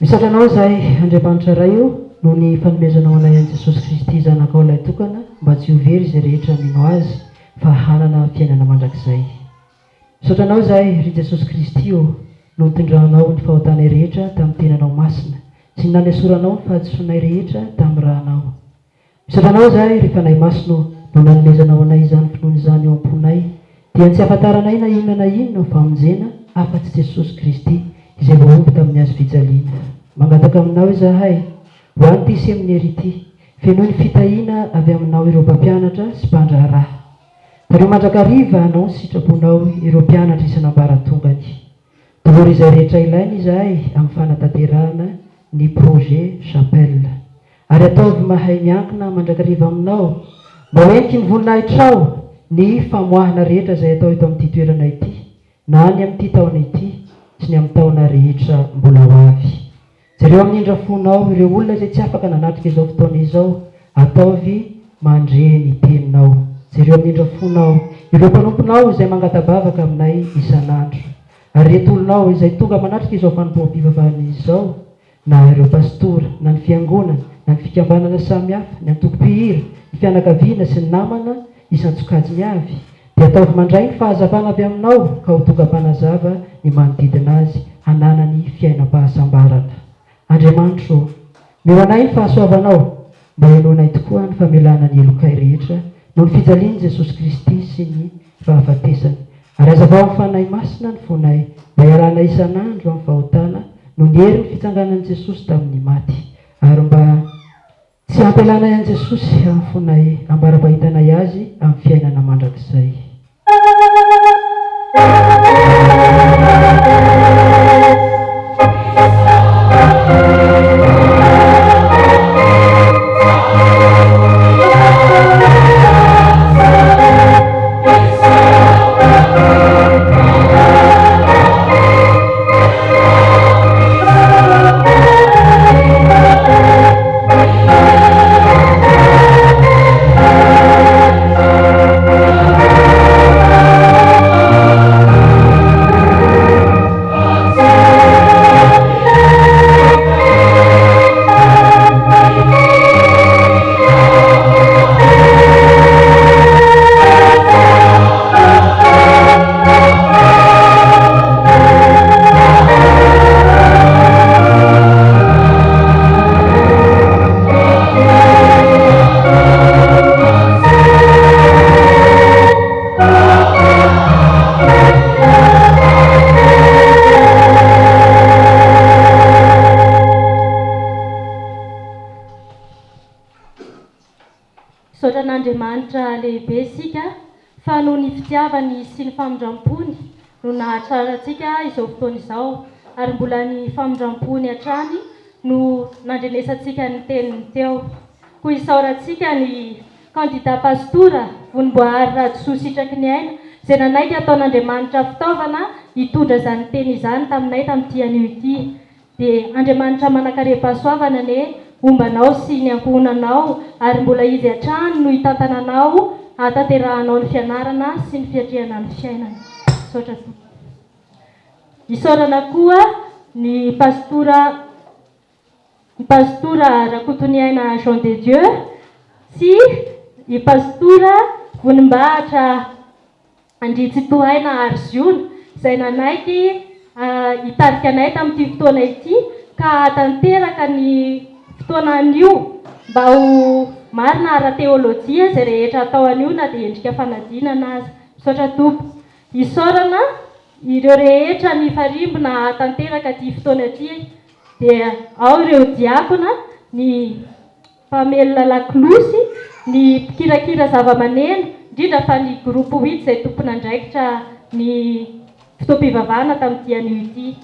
Misaotra Anao izahay, Andriamanitra Ray o, noho ny fanomezanao anay an'i Jesosy Kristy Zanakao Lahitokana mba tsy ho very izay rehetra mino Azy fa hanana fiainana mandrakizay. Misaotra Anao izahay, ry Jesosy Kristy ô, noho nitondranao ny fahotanay rehetra tamin'ny tenanao masina sy ny nanesoranao ny fahadisoanay rehetra tamin'ny rànao. Misaotra Anao izahay, ry Fanahy Masina ô, noho nanomezanao anay izany finoana izany eo am-ponay, dia tsy ahafantaranay na inona na inona ho famonjena afa-tsy Jesosy Kristy, izay voahombo tamin'ny hazo fijaliana. Mangataka Aminao izahay, ho an'ity seminera ity, fenoy ny fitahiana avy Aminao ireo mpampianatra sy mpandraharaha. Tariho mandrakariva hanao ny sitraponao ireo mpianatra isan'ambaratongany. Tolory izay rehetra ilaina izahay amin'ny fanatanterahana ny projet Chapelle. Ary ataovy mahay miankina mandrakariva Aminao mba ho heniky ny voninahitrao ny famoahana rehetra izay atao eto amin'ity toerana ity na ny amin'ity taona ity sy ny amin'ny taona rehetra mbola ho avy. Jereo amin'ny indra fonao ireo olona izay tsy afaka nanatrika izao fotoana izao, ataovy mandre ny teninao. Jereo amin'ny indra fonao ireo mpanomponao izay mangata-bavaka aminay isan'andro. Ary ireto olonao izay tonga manatrika izao fanompoam-pivavahana izao, na ireo pastora, na ny fiangonana, na ny fikambanana samihafa, ny antoko-mpihira, ny fianakaviana sy ny namana isan-tsokajiny avy, dia ataovy mandray ny fahazavana avy aminao ka ho tonga mpanazava ny manodidina azy hananany fiainam-pahasambarana. Andriamanitro ô, meo anay ny fahasoavanao mba henoinay tokoa ny famelana ny helokay rehetra noho ny fijalian'i Jesosy Kristy sy ny fahafatesany, ary hazavao amin'ny Fanahy Masina ny fonay mba hialanay isan'andro amin'ny fahotana noho ny herin'ny fitsanganan'i Jesosy tamin'ny maty, ary mba Tsy hampialanay an'i Jesosy amin'ny fonay ambara-pahitanay Azy amin'ny fiainana mandrakizay. Misaotra an'Andriamanitra lehibe isika fa noho ny fitiavany sy ny famindram-pony no nahatrarantsika izao fotoana izao ary mbola ny famindram-pony hatrany no nandrenesantsika ny teniny teo. Koa isaorantsika ny kandida pastora Vonimboahary Radisoa Sitraky ny Aina izay nanaiky hataon'Andriamanitra fitaovana hitondra izany teny izany taminay tamin'ity anio ity. Dia Andriamanitra manankarem-pahasoavana anie homba anao sy ny ankohonanao ary mbola Izy hatrany no hitantana anao hahatanterahanao ny fianarana sy ny fiatrehana ny fiainana. Misaotra tompoko. Isaorana koa ny Pastora ny Pastora Rakotoniaina Jean de Dieu sy i Pastora Vonimbahatra Andritsitohaina Hariziona, izay nanaiky hitarika anay tamin'ity fotoana ity ka hahatanteraka ny fotoana anio mba ho marina ara-teolojia izay rehetra atao anio na dia endrika fanadinana aza. Misaotra Tompoko. Isaorana ireo rehetra nifarimbona hahatanteraka ity fotoana ity dia ao ireo diakona, ny. mpamelona lakolosy, ny mpikirakira zavamaneno, indrindra fa ny groupe huit izay tompon'andraikitra ny fotoam-pivavahana tamin'ity anio ity.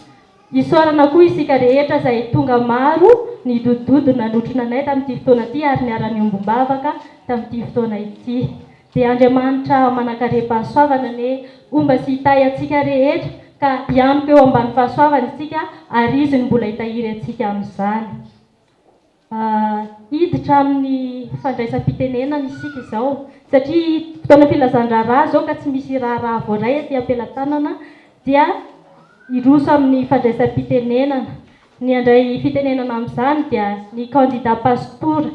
Isaorana koa isika rehetra izay tonga maro nidodododo nanotrona anay tamin'ity fotoana ity ary niara-niombom-bavaka tamin'ity fotoana ity. Dia Andriamanitra manankarem-pahasoavana anie homba sy hitahy antsika rehetra ka hianoka eo ambany fahasoavany isika ary Izy no mbola hitahiry antsika amin'izany. Hiditra amin'ny fandraisam-pitenenana isika izao. Satria fotoana filazan-draharaha izao ka tsy misy raharaha voaray aty am-pelatanana dia hiroso amin'ny fandraisam-pitenenana. Ny handray fitenenana amin'izany dia ny kandida pastora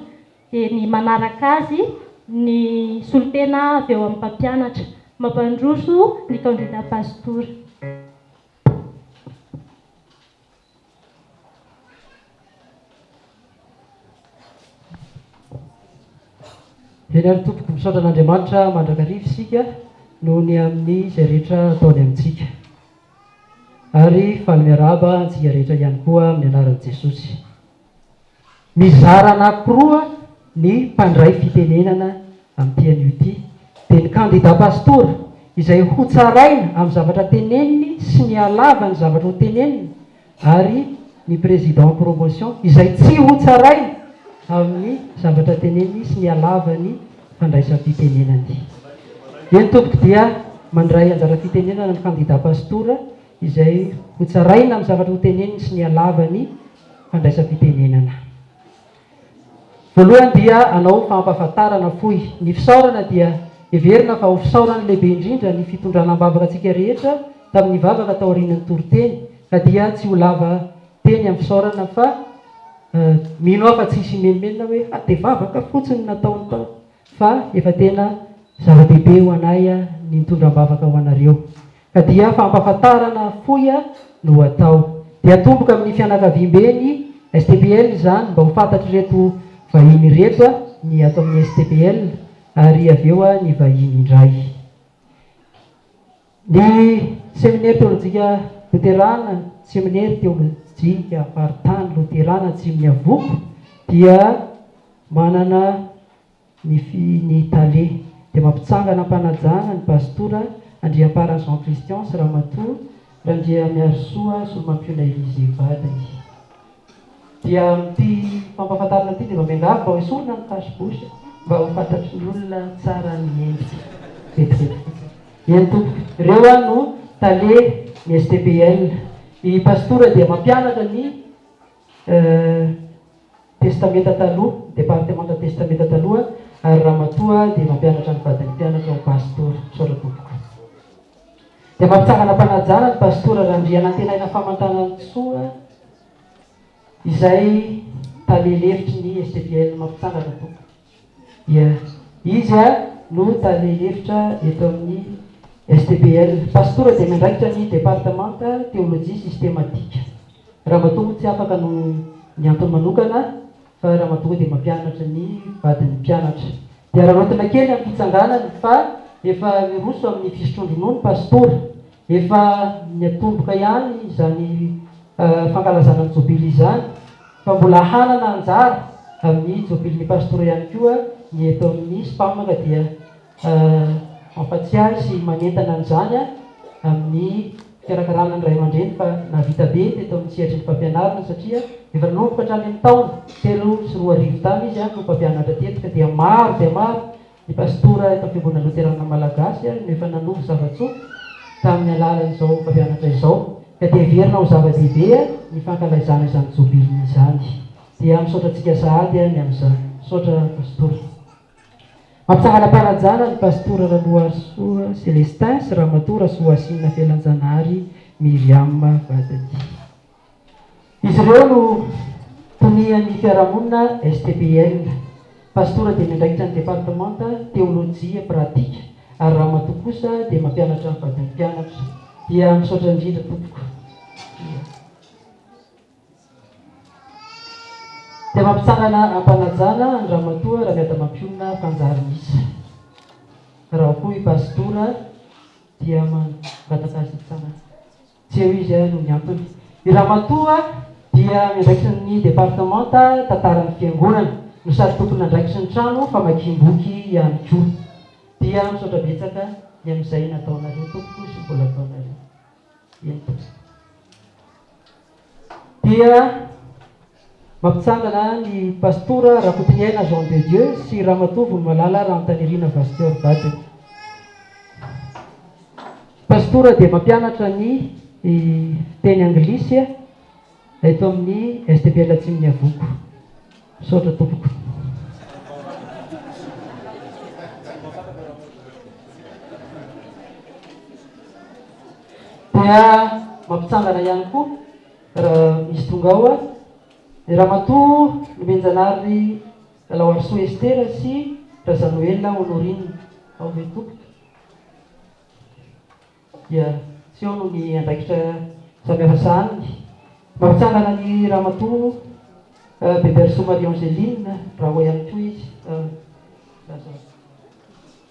dia ny manaraka azy ny solontena avy eo amin'ny mpampianatra. Mampandroso ny kandida pastora. Eny ary tompoko, misaotra an'Andriamanitra mandrakariva isika noho ny amin'ny izay rehetra ataony amintsika. Ary faly miarahaba antsika rehetra ihany koa amin'ny anaran'i Jesosy. Mizara anankiroa ny mpandray fitenenana amin'ity anio ity, dia ny kandida pastora izay hotsaraina amin'ny zavatra teneniny sy ny halavan'ny zavatra hoteneniny ary ny président promotion izay tsy hotsaraina amin'ny zavatra teneniny sy ny halavan'ny fandraisam-pitenenany. Eny tompoko dia mandray anjara fitenenana ny kandida pastora izay hotsaraina amin'ny zavatra hoteneniny sy ny halavan'ny fandraisam-pitenenana. Voalohany dia hanao fampahafantarana fohy. Ny fisaorana dia heverina fa ho fisaorana lehibe indrindra ny fitondrana am-bavaka antsika rehetra tamin'ny vavaka taorian'ny toriteny ka dia tsy ho lava teny amin'ny fisaorana fa mino aho fa tsy hisy himenomenona hoe ha dia vavaka fotsiny no nataony tao fa efa tena zava-dehibe ho anay ny nitondra am-bavaka ho anareo. Ka dia fampahafantarana fohy no atao. Dia atomboka amin'ny fianakaviambe ny STPL izany mba ho fantatr'ireto vahiny ireto ny ato amin'ny STPL ary avy eo ny vahiny indray. Ny Seminera Teolojika Loterana, Seminera Teolojika Faritany Loterana Atsimon'Iavoko dia manana ny fi ny tale dia mampitsangana am-panajana ny Pastora Andriamparany Jean Christian sy Ramatoa Randriamiarisoa Solomampiona Elysée vadiny. Dia amin'ity fampahafantarana ity dia mba miangavy mba ho esorina ny cache bouche mba ho fantatry ny olona tsara ny endrika. Vetivety fotsiny. Eny tompoko, ireo aho no tale ny STPL. I Pastora dia mampianatra ny Testamenta Taloha, Departemanta Testamenta Taloha, ary ramatoa dia mampianatra ny vadin'ny mpianatra ho pastora. Misaotra tompoko. Dia mampitsangana am-panajana ny pastora Randrianantenaina Famantanantsoa izay tale lefitry ny STPL mampitsangana tompoko. Dia izy no tale lefitra eto amin'ny STPL. Pastora dia miandraikitra ny departemanta teolojia sistematika. Ramatoa moa tsy afaka noho ny antony manokana fa ramatoa dia mampianatra ny vadin'ny mpianatra. Dia araraotina kely amin'ny fitsanganany fa efa miroso amin'ny fisotroan-dronono Pastora. Efa niatomboka ihany izany fankalazana ny jobily izany fa mbola hanana anjara amin'ny jobilin'ny Pastora ihany koa ny eto amin'ny Spam ka dia Mampatsiahy sy manentana an'izany amin'ny fikarakarana ny ray aman-dreny fa nahavita be teto amin'ny sehatry ny fampianarana satria efa nanomboka hatrany amin'ny taona 2003 tany izy no mpampianatra teto ka dia maro dia maro ny pastora eto amin'ny Fiangonana Loterana Malagasy no efa nanovo zava-tsoa tamin'ny alalan'izao mpampianatra izao ka dia heverina ho zava-dehibe ny fankalaizana izany jobily izany. Dia misaotra antsika sahady ny amin'izany. Misaotra Pastora. Mampitsangana am-panajana ny Pastora Ranoarisoa Célestin sy Ramatoa Rasoasinina Felanjanahary Myriam vadiny. Izy ireo no tonian'ny fiarahamonina STPL. Pastora dia miandraikitra ny departemanta Teolojia Pratika ary Ramatoa kosa dia mampianatra ny vadin'ny mpianatra. Dia misaotra indrindra tompoko. Dia mampitsangana am-panajana an-dRamatoa Ramiadamampionona Mpanjarinisa. Raha ao koa i Pastora dia mangataka azy hitsangana. Tsy eo izy noho ny antony. I Ramatoa dia miandraikitra ny departemanta tantaran'ny fiangonana no sady tompon'andraikitry ny trano famakiam-boky ihany koa. Dia misaotra betsaka ny amin'izay nataonareo tompoko sy mbola ataonareo. Eny tompoko. Dia mampitsangana ny Pastora Rakotoniaina Jean de Dieu sy Ramatoa Vonimalala Rahantanirina Vasteur vadiny. Pastora dia mampianatra ny teny anglisy eto amin'ny STPL Atsimon'Iavoko. Misaotra tompoko. Dia mampitsangana ihany koa raha misy tonga ao ny Ramatoa Nomenjanahary Lalaoarisoa Esther sy Razanoelina Honorine. Ao ve tompoko? Dia tsy eo noho ny andraikitra samihafa sahaniny. Mampitsangana ny Ramatoa Beberisoa Marie Angeline raha ao ihany koa izy.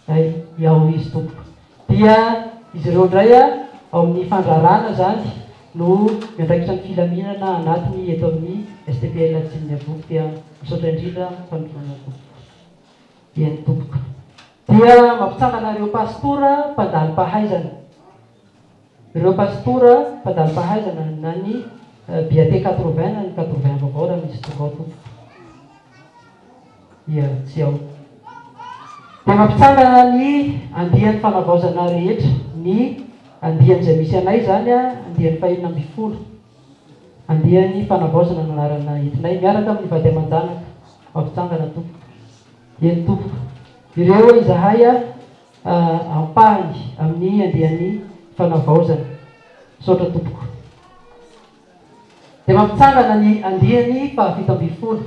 Hay, ao izy tompoko. Dia izy ireo indray ao amin'ny fandraharahana izany no miandraikitra ny filaminana anatiny eto amin'ny STPL Atsimon'iavoko. Dia misaotra indrindra amin'ny fanolorana tompoko. Eny tompoko. Dia mampitsangana ireo pastora mpandalo-pahaizana. Ireo pastora mpandalo-pahaizana na ny BAT 80 na ny 80 vaovao raha misy tonga ao tompoko. Dia tsy ao. Dia mampitsangana ny andiany fanavaozana rehetra, ny andiany izay misy anay izany, andiany fahenina ambin'ny folo. Andiany fanavaozana no anarana entinay miaraka amin'ny vady aman-janaka. Mampitsangana tompoko. Eny tompoko. Ireo izahay ampahany amin'ny andiany fanavaozana. Misaotra tompoko. Dia mampitsangana ny andiany faha-17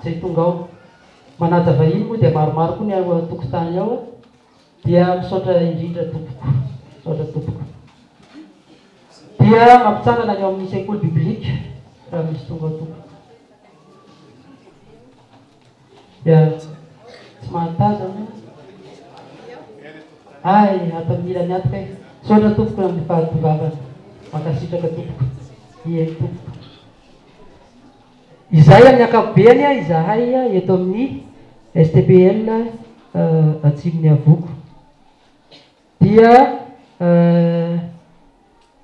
izay tonga ao. Manaja vahiny moa dia maromaro koa ny ao an-tokotany ao. Dia misaotra indrindra tompoko. Misaotra tompoko. Dia mampitsangana ny ao amin'ny sekoly biblika raha misy tonga ao tompoko. Dia tsy mahatazana. Ay, ato amin'ny ilany ato kay. Misaotra tompoko amin'ny fahatongavana. Mankasitraka tompoko. Eny tompoko. Izay amin'ny ankapobeny izahay eto amin'ny STPL Atsimon'iavoko dia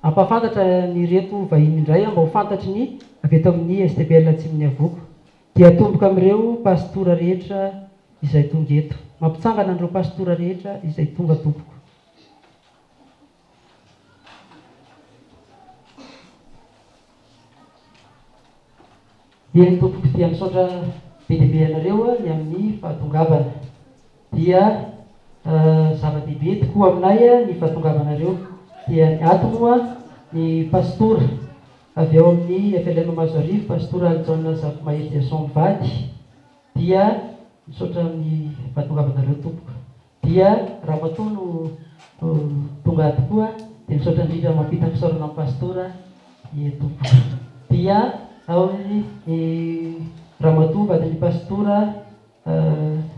hampahafantatra an'ireto vahiny indray mba ho fantatry ny avy eto amin'ny STPL Atsimon'iavoko. Dia atomboka amin'ireo pastora rehetra izay tonga eto. Mampitsangana an'ireo pastora rehetra izay tonga tompoko. Eny tompoko dia misaotra be dia be anareo ny amin'ny fahatongavana. Dia zava-dehibe tokoa aminay ny fahatongavanareo. Dia ny ato moa ny pastora avy ao amin'ny FLM Mahazoarivo, pastora Alijaona Zafimahery Jason mivady. Dia misaotra amin'ny fahatongavanareo tompoko. Dia ramatoa no tonga ato koa dia misaotra indrindra mampita fisaorana amin'i Pastora ie tompoko. Dia ao ny ramatoa vadin'i Pastora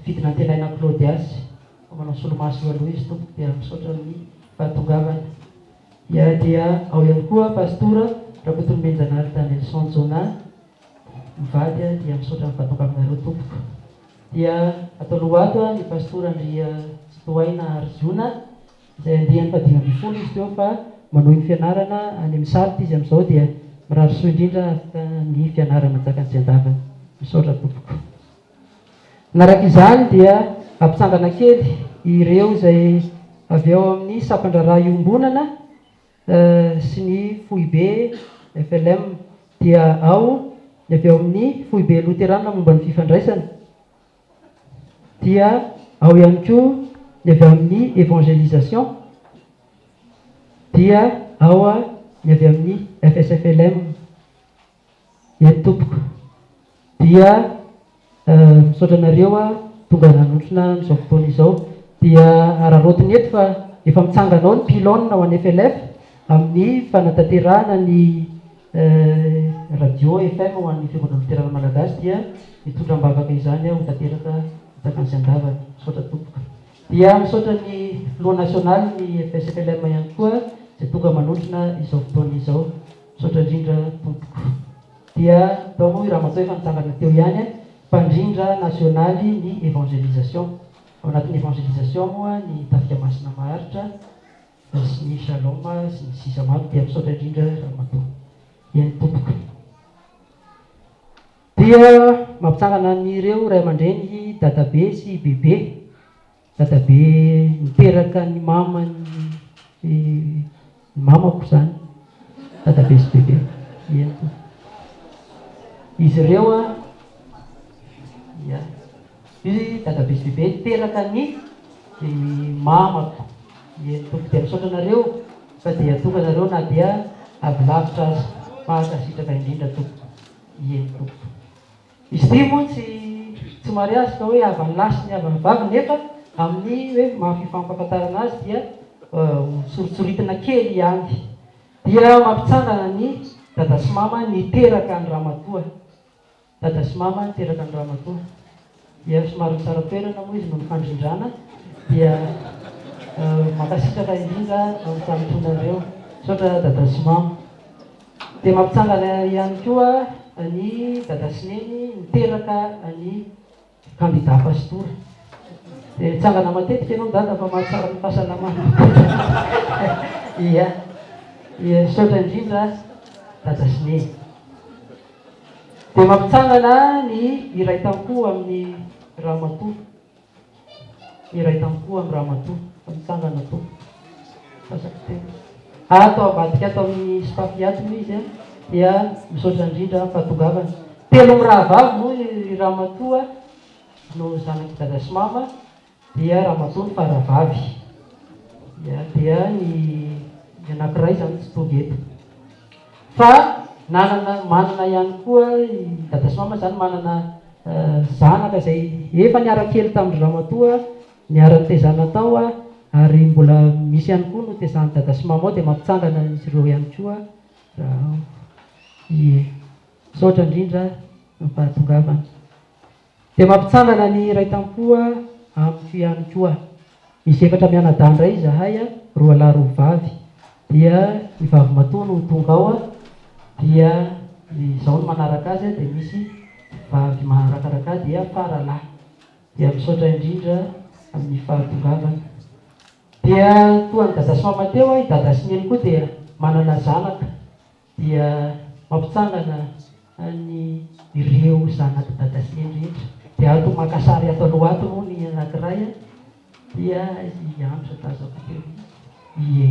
Fidinantenaina Claudias fa manao solomaso eo aloha izy tompoko dia misaotra amin'ny fahatongavana. Dia dia ao ihany koa Pastora Rakotonomenjanahary Danielson Jonah mivady dia misaotra amin'ny fahatongavanareo tompoko. Dia ato aloha ato ny Pastora Andria Tsitohaina Hariziona izay andiany faha-15 izy teo fa manohy ny fianarana any amin'ny SALT izy amin'izao dia mirary soa indrindra hahavita ny fianarana antsakany sy andavany. Misaotra tompoko. Manaraka izany dia ampitsangana kely ireo izay avy ao amin'ny sampan-draharaha iombonana sy ny foibe FLM dia ao ny avy ao amin'ny foibe loterana momba ny fifandraisana dia ao ihany koa ny avy amin'ny évangélisation dia ao ny avy amin'ny FSFLM. Eny tompoko. Dia misaotra anareo tonga nanotrona an'izao fotoana izao. Dia araraotiny eto fa efa mitsangana ao ny pylône ho an'ny FLF amin'ny fanatanterahana ny radio FM ho an'ny Fiangonana Loterana Malagasy dia mitondra am-bavaka izany aho ho tanteraka antsakany sy andavany. Misaotra tompoko. Dia misaotra ny filoha nasionalin'ny FSFLM ihany koa izay tonga manotrona izao fotoana izao. Misaotra indrindra tompoko. Dia tao moa i ramatoa efa nitsangana teo ihany, mpandrindra nasionaly ny évangélisation. Ao anatin'ny évangélisation moa ny Tafika Masina Maharitra sy ny Shalom sy ny sisa maro. Dia misaotra indrindra ramatoa. Eny tompoko. Dia mampitsangana an'ireo ray aman-dreny dadabe sy bebe. Dadabe niteraka ny maman'ny ny mamako izany, dadabe sy bebe, eny tompoko. Izy ireo an, ya, io dadabe sy bebe niteraka ny mamako, eny tompoko. Dia misaotra anareo. Fa dia tonga nareo na dia avy lavitra aza. Mankasitraka indrindra tompoko. Ieny tompoko. Izy ity moa tsy tsy mariazy fa hoe havan'ny lahy sy ny havan'ny vavy nefa amin'ny hoe maha fifampafantarana azy dia ho soritsoritina kely ihany. Dia mampitsangana ny dada sy mama niteraka an'i ramatoa. Dada sy mama niteraka an'i ramatoa. Dia somary nisara-toerana moa izy noho ny fandrindrana dia mankasitraka indrindra amin'ny fanompoanareo. Misaotra dada sy mama. Dia mampitsangana ihany koa ny dada sy neny niteraka an'i Kandida pastora. Dia mitsangana matetika ianao dada fa mahatsara ny fahasalamana. Ia. Ia, misaotra indrindra dada sy neny. Dia mampitsangana ny iray tampo amin'ny ramatoa. Ny iray tampo amin'ny ramatoa. Fa mitsangana tompoko. Sasako teo. Ato ambadika ato amin'ny Spafi ato moa izy dia misaotra indrindra amin'ny fahatongavana. Telo mirahavavy moa i ramatoa no zanak'i dada sy mama dia ramatoa ny faravavy. Dia dia ny ny anankiray izany tsy tonga eto. Fa nanana manana ihany koa i dada sy mama izany manana zanaka izay efa niara-kely tamin-dry ramatoa, niara-nitezana tao ary mbola misy ihany koa notezan'i dada sy mama ao dia mampitsangana an'izy ireo ihany koa raha ao. Ie. Misaotra indrindra ny fahatongavana. Dia mampitsangana ny iray tampo amiko ihany koa. Misy efatra mianadahy indray izahay, roa lahy roa vavy. Dia ny vavimatoa no tonga ao, dia izao no manaraka azy dia misy vavy maharakaraka ahy dia faralahy. Dia misaotra indrindra amin'ny fahatongavana. Dia toa an'i Dada sy Mama teo, i Dada sy Neny koa dia manana zanaka. Dia mampitsangana an'i ireo zanak'i dada sy neny rehetra. Dia ato maka sary ato aloha ato moa ny anankiray an, dia i Andry tazako teo iny. Ie.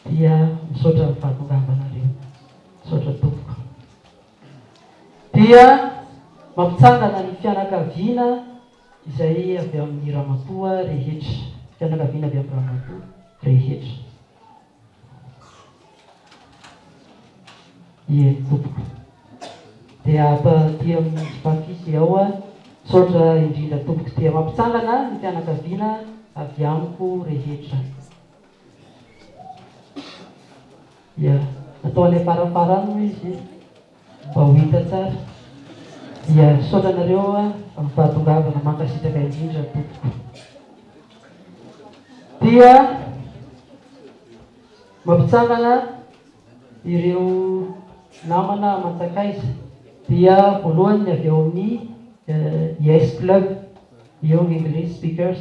Dia misaotra ny fahatongavanareo. Misaotra tompoko. Dia mampitsangana ny fianakaviana izay avy amin'ny ramatoa rehetra. Fianakaviana avy amin'ny ramatoa rehetra. Eny tompoko. Dia aty amin'ny Spafisy ao a. Misaotra indrindra tompoko. Dia mampitsangana ny fianakaviana avy amiko rehetra. Dia atao any am-parafara any moa izy mba ho hita tsara. Dia misaotra anareo amin'ny fahatongavana. Mankasitraka indrindra tompoko. Dia mampitsangana ireo namana aman-tsakaiza. Dia voalohany ny avy ao amin'ny Yes Club, Young English Speakers,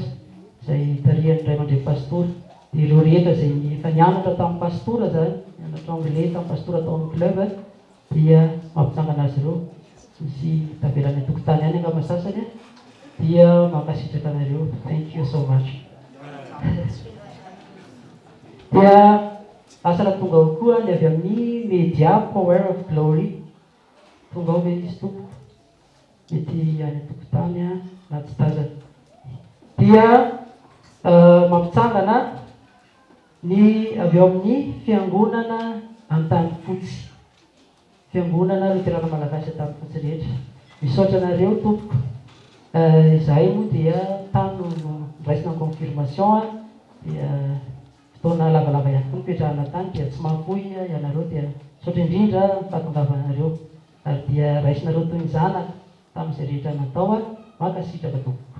izay tarihan'ny ray aman-dreny pastora. Dia ireo rehetra izay efa nianatra tamin'ny pastora izany, nianatra anglais tamin'ny pastora tao amin'ny club, dia mampitsangana azy ireo. Misy tavela any an-tokotany any angamba sasany an! Dia mankasitraka anareo. Thank you so much. Dia asa raha tonga ao koa ny avy amin'ny Media Power of Glory. Tonga ao ve izy tompoko? Mety any an-tokotany an, na tsy tazana. Dia mampitsangana ny avy ao amin'ny Fiangonana Antanifotsy. Fiangonana Loterana Malagasy Antanifotsy rehetra. Misaotra anareo tompoko. Izahay moa dia tany no noraisina ny confirmation dia fotoana lavalava ihany koa nipetrahana tany dia tsy mahafoy ianareo dia misaotra indrindra ny fahatongavanareo ary dia raisinareo toy ny zanaka tamin'izay rehetra natao. Mankasitraka tompoko.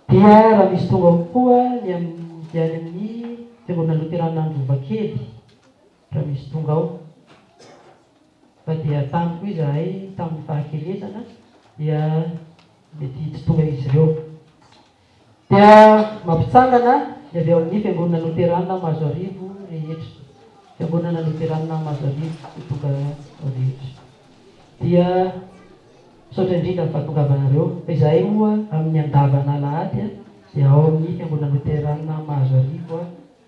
Dia raha misy tonga ao koa ny amin'ny dia any amin'ny Fiangonana Loterana Androvakely raha misy tonga ao. Fa dia tany koa izahay tamin'ny fahakelezana dia mety tsy tonga izy ireo. Dia mampitsangana ny avy ao amin'ny Fiangonana Loterana Mahazoarivo rehetra. Fiangonana Loterana Mahazoarivo tsy tonga ao rehetra. Dia Misaotra indrindra ny fahatongavanareo. Fa izahay moa amin'ny andavan'alahady dia ao amin'ny Fiangonana Loterana Mahazoarivo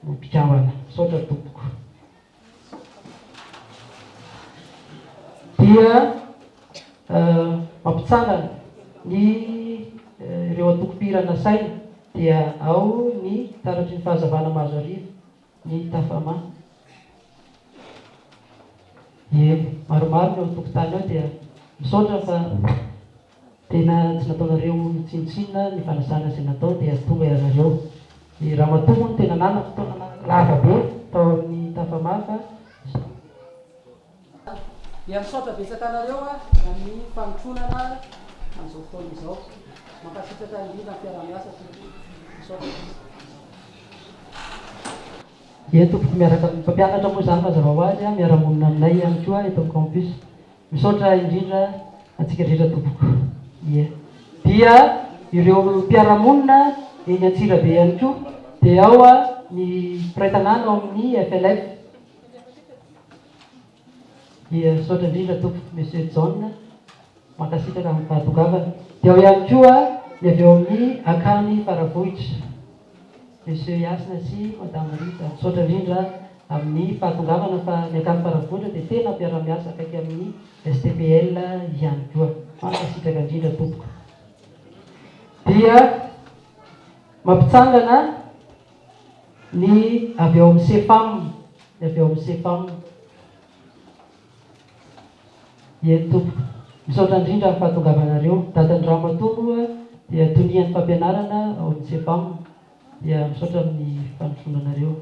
no mpikambana. Misaotra tompoko. Dia mampitsangana ny ireo antoko mpihira nasaina dia ao ny Taratry ny Fahazavana Mahazoarivo, ny Tafama. Ie, maromaro ny ao an-tokotany ao dia misaotra fa tena tsy nataonareo tsinontsinona ny fanasana izay natao dia tonga ianareo. Ny ramatoa moa no tena nanana fotoana lava be tao amin'ny Tafamafa. Dia misaotra betsaka anareo amin'ny fanotronana amin'izao fotoana izao. Mankasitraka indrindra ny fiaraha-miasa tompoko. Misaotra betsaka. Ie tompoko miaraka amin'ny mpampianatra moa izany mazava ho azy miara-monina aminay ihany koa eto amin'ny campus. Misaotra indrindra antsika rehetra tompoko. Ie. Dia ireo mpiara-monina eny Antsirabe ihany koa dia ao ny mpiray tanàna ao amin'ny FLF. Dia misaotra indrindra tompoko Monsieur Jaona, mankasitraka amin'ny fahatongavana. Dia ao ihany koa ny avy ao amin'ny Akany Faravohitra, Monsieur Hasina sy Madame Rija. Misaotra indrindra amin'ny fahatongavana fa ny Akany Faravohitra dia tena mpiara-miasa akaiky amin'ny STPL ihany koa. Mankasitraka indrindra tompoko. Dia mampitsangana Ny avy ao amin'ny Sefam, ny avy ao amin'ny Sefam. Eny tompoko. Misaotra indrindra amin'ny fahatongavanareo. Dadan'i Ramatoa moa dia tonian'ny fampianarana ao amin'ny Sefam. Dia misaotra amin'ny fanotronanareo.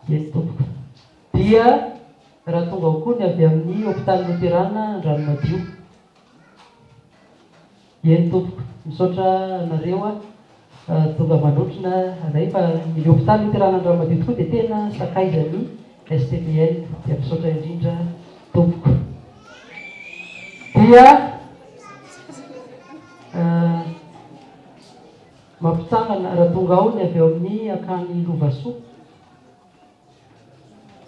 Eny tompoko. Dia raha tonga ao koa ny avy amin'ny hopitaly Loterana Andranomadio. Eny tompoko, misaotra anareo a tonga manotrona anay fa ny hopitaly Loterana Andranomadio tokoa dia tena sakaizan'ny STPL dia misaotra indrindra tompoko. Dia mampitsangana raha tonga ao ny avy ao amin'ny akany Lovasoa.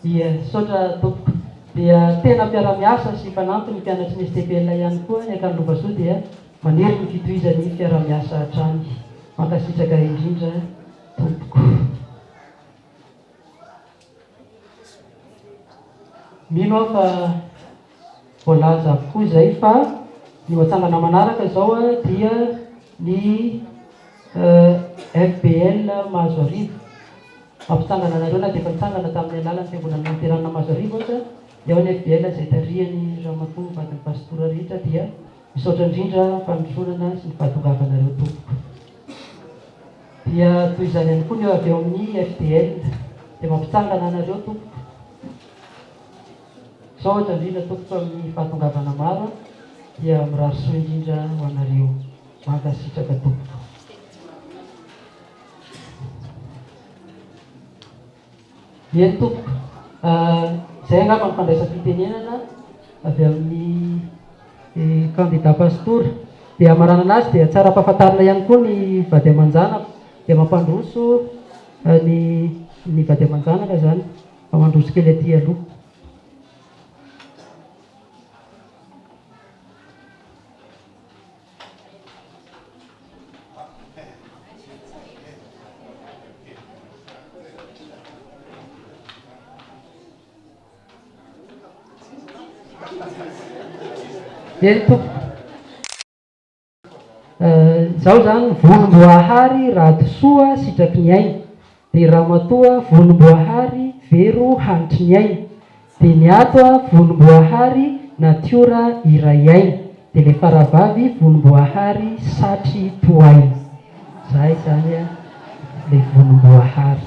Dia misaotra tompoko. Dia tena mpiara-miasa sy mpanampy ny mpianatry ny STPL ihany koa ny Akany Lovasoa dia maniry ny fitohizan'ny fiaraha-miasa hatrany. Mankasitraka indrindra tompoko. Mino aho fa voalaza avokoa izay fa ny ho atsangana manaraka izao dia ny FBL Mahazoarivo. Mampitsangana anareo na dia efa nitsangana tamin'ny alalan'ny Fiangonana Loterana Mahazoarivo aza ny ao ny FBL izay tarihan'i Ramatoa vadin'ny Pastora rehetra dia misaotra indrindra fanotronana sy ny fahatongavanareo tompoko. Dia toy izany ihany koa ny avy ao amin'ny FDL dia mampitsangana anareo tompoko. Misaotra indrindra tompoko amin'ny fahatongavana maro dia mirary soa indrindra ho anareo. Mankasitraka tompoko. Eny tompoko. Izay angamba ny fandraisam-pitenenana avy amin'ny kandida pastora. Dia hamaranana azy dia tsara ampahafantarina ihany koa ny vady aman-janako. Dia mampandroso ny ny vady aman-janaka izany. Mba mandroso kely aty aloha. Eny tompoko. Izaho izany volomboahary Radisoa sitraky ny aina, dia ramatoa volomboahary Vero hanitry ny aina. Dia ny ato a volomboahary natiora iray aina dia le faravavy volomboahary satry toaina zahay zany a le volomboahary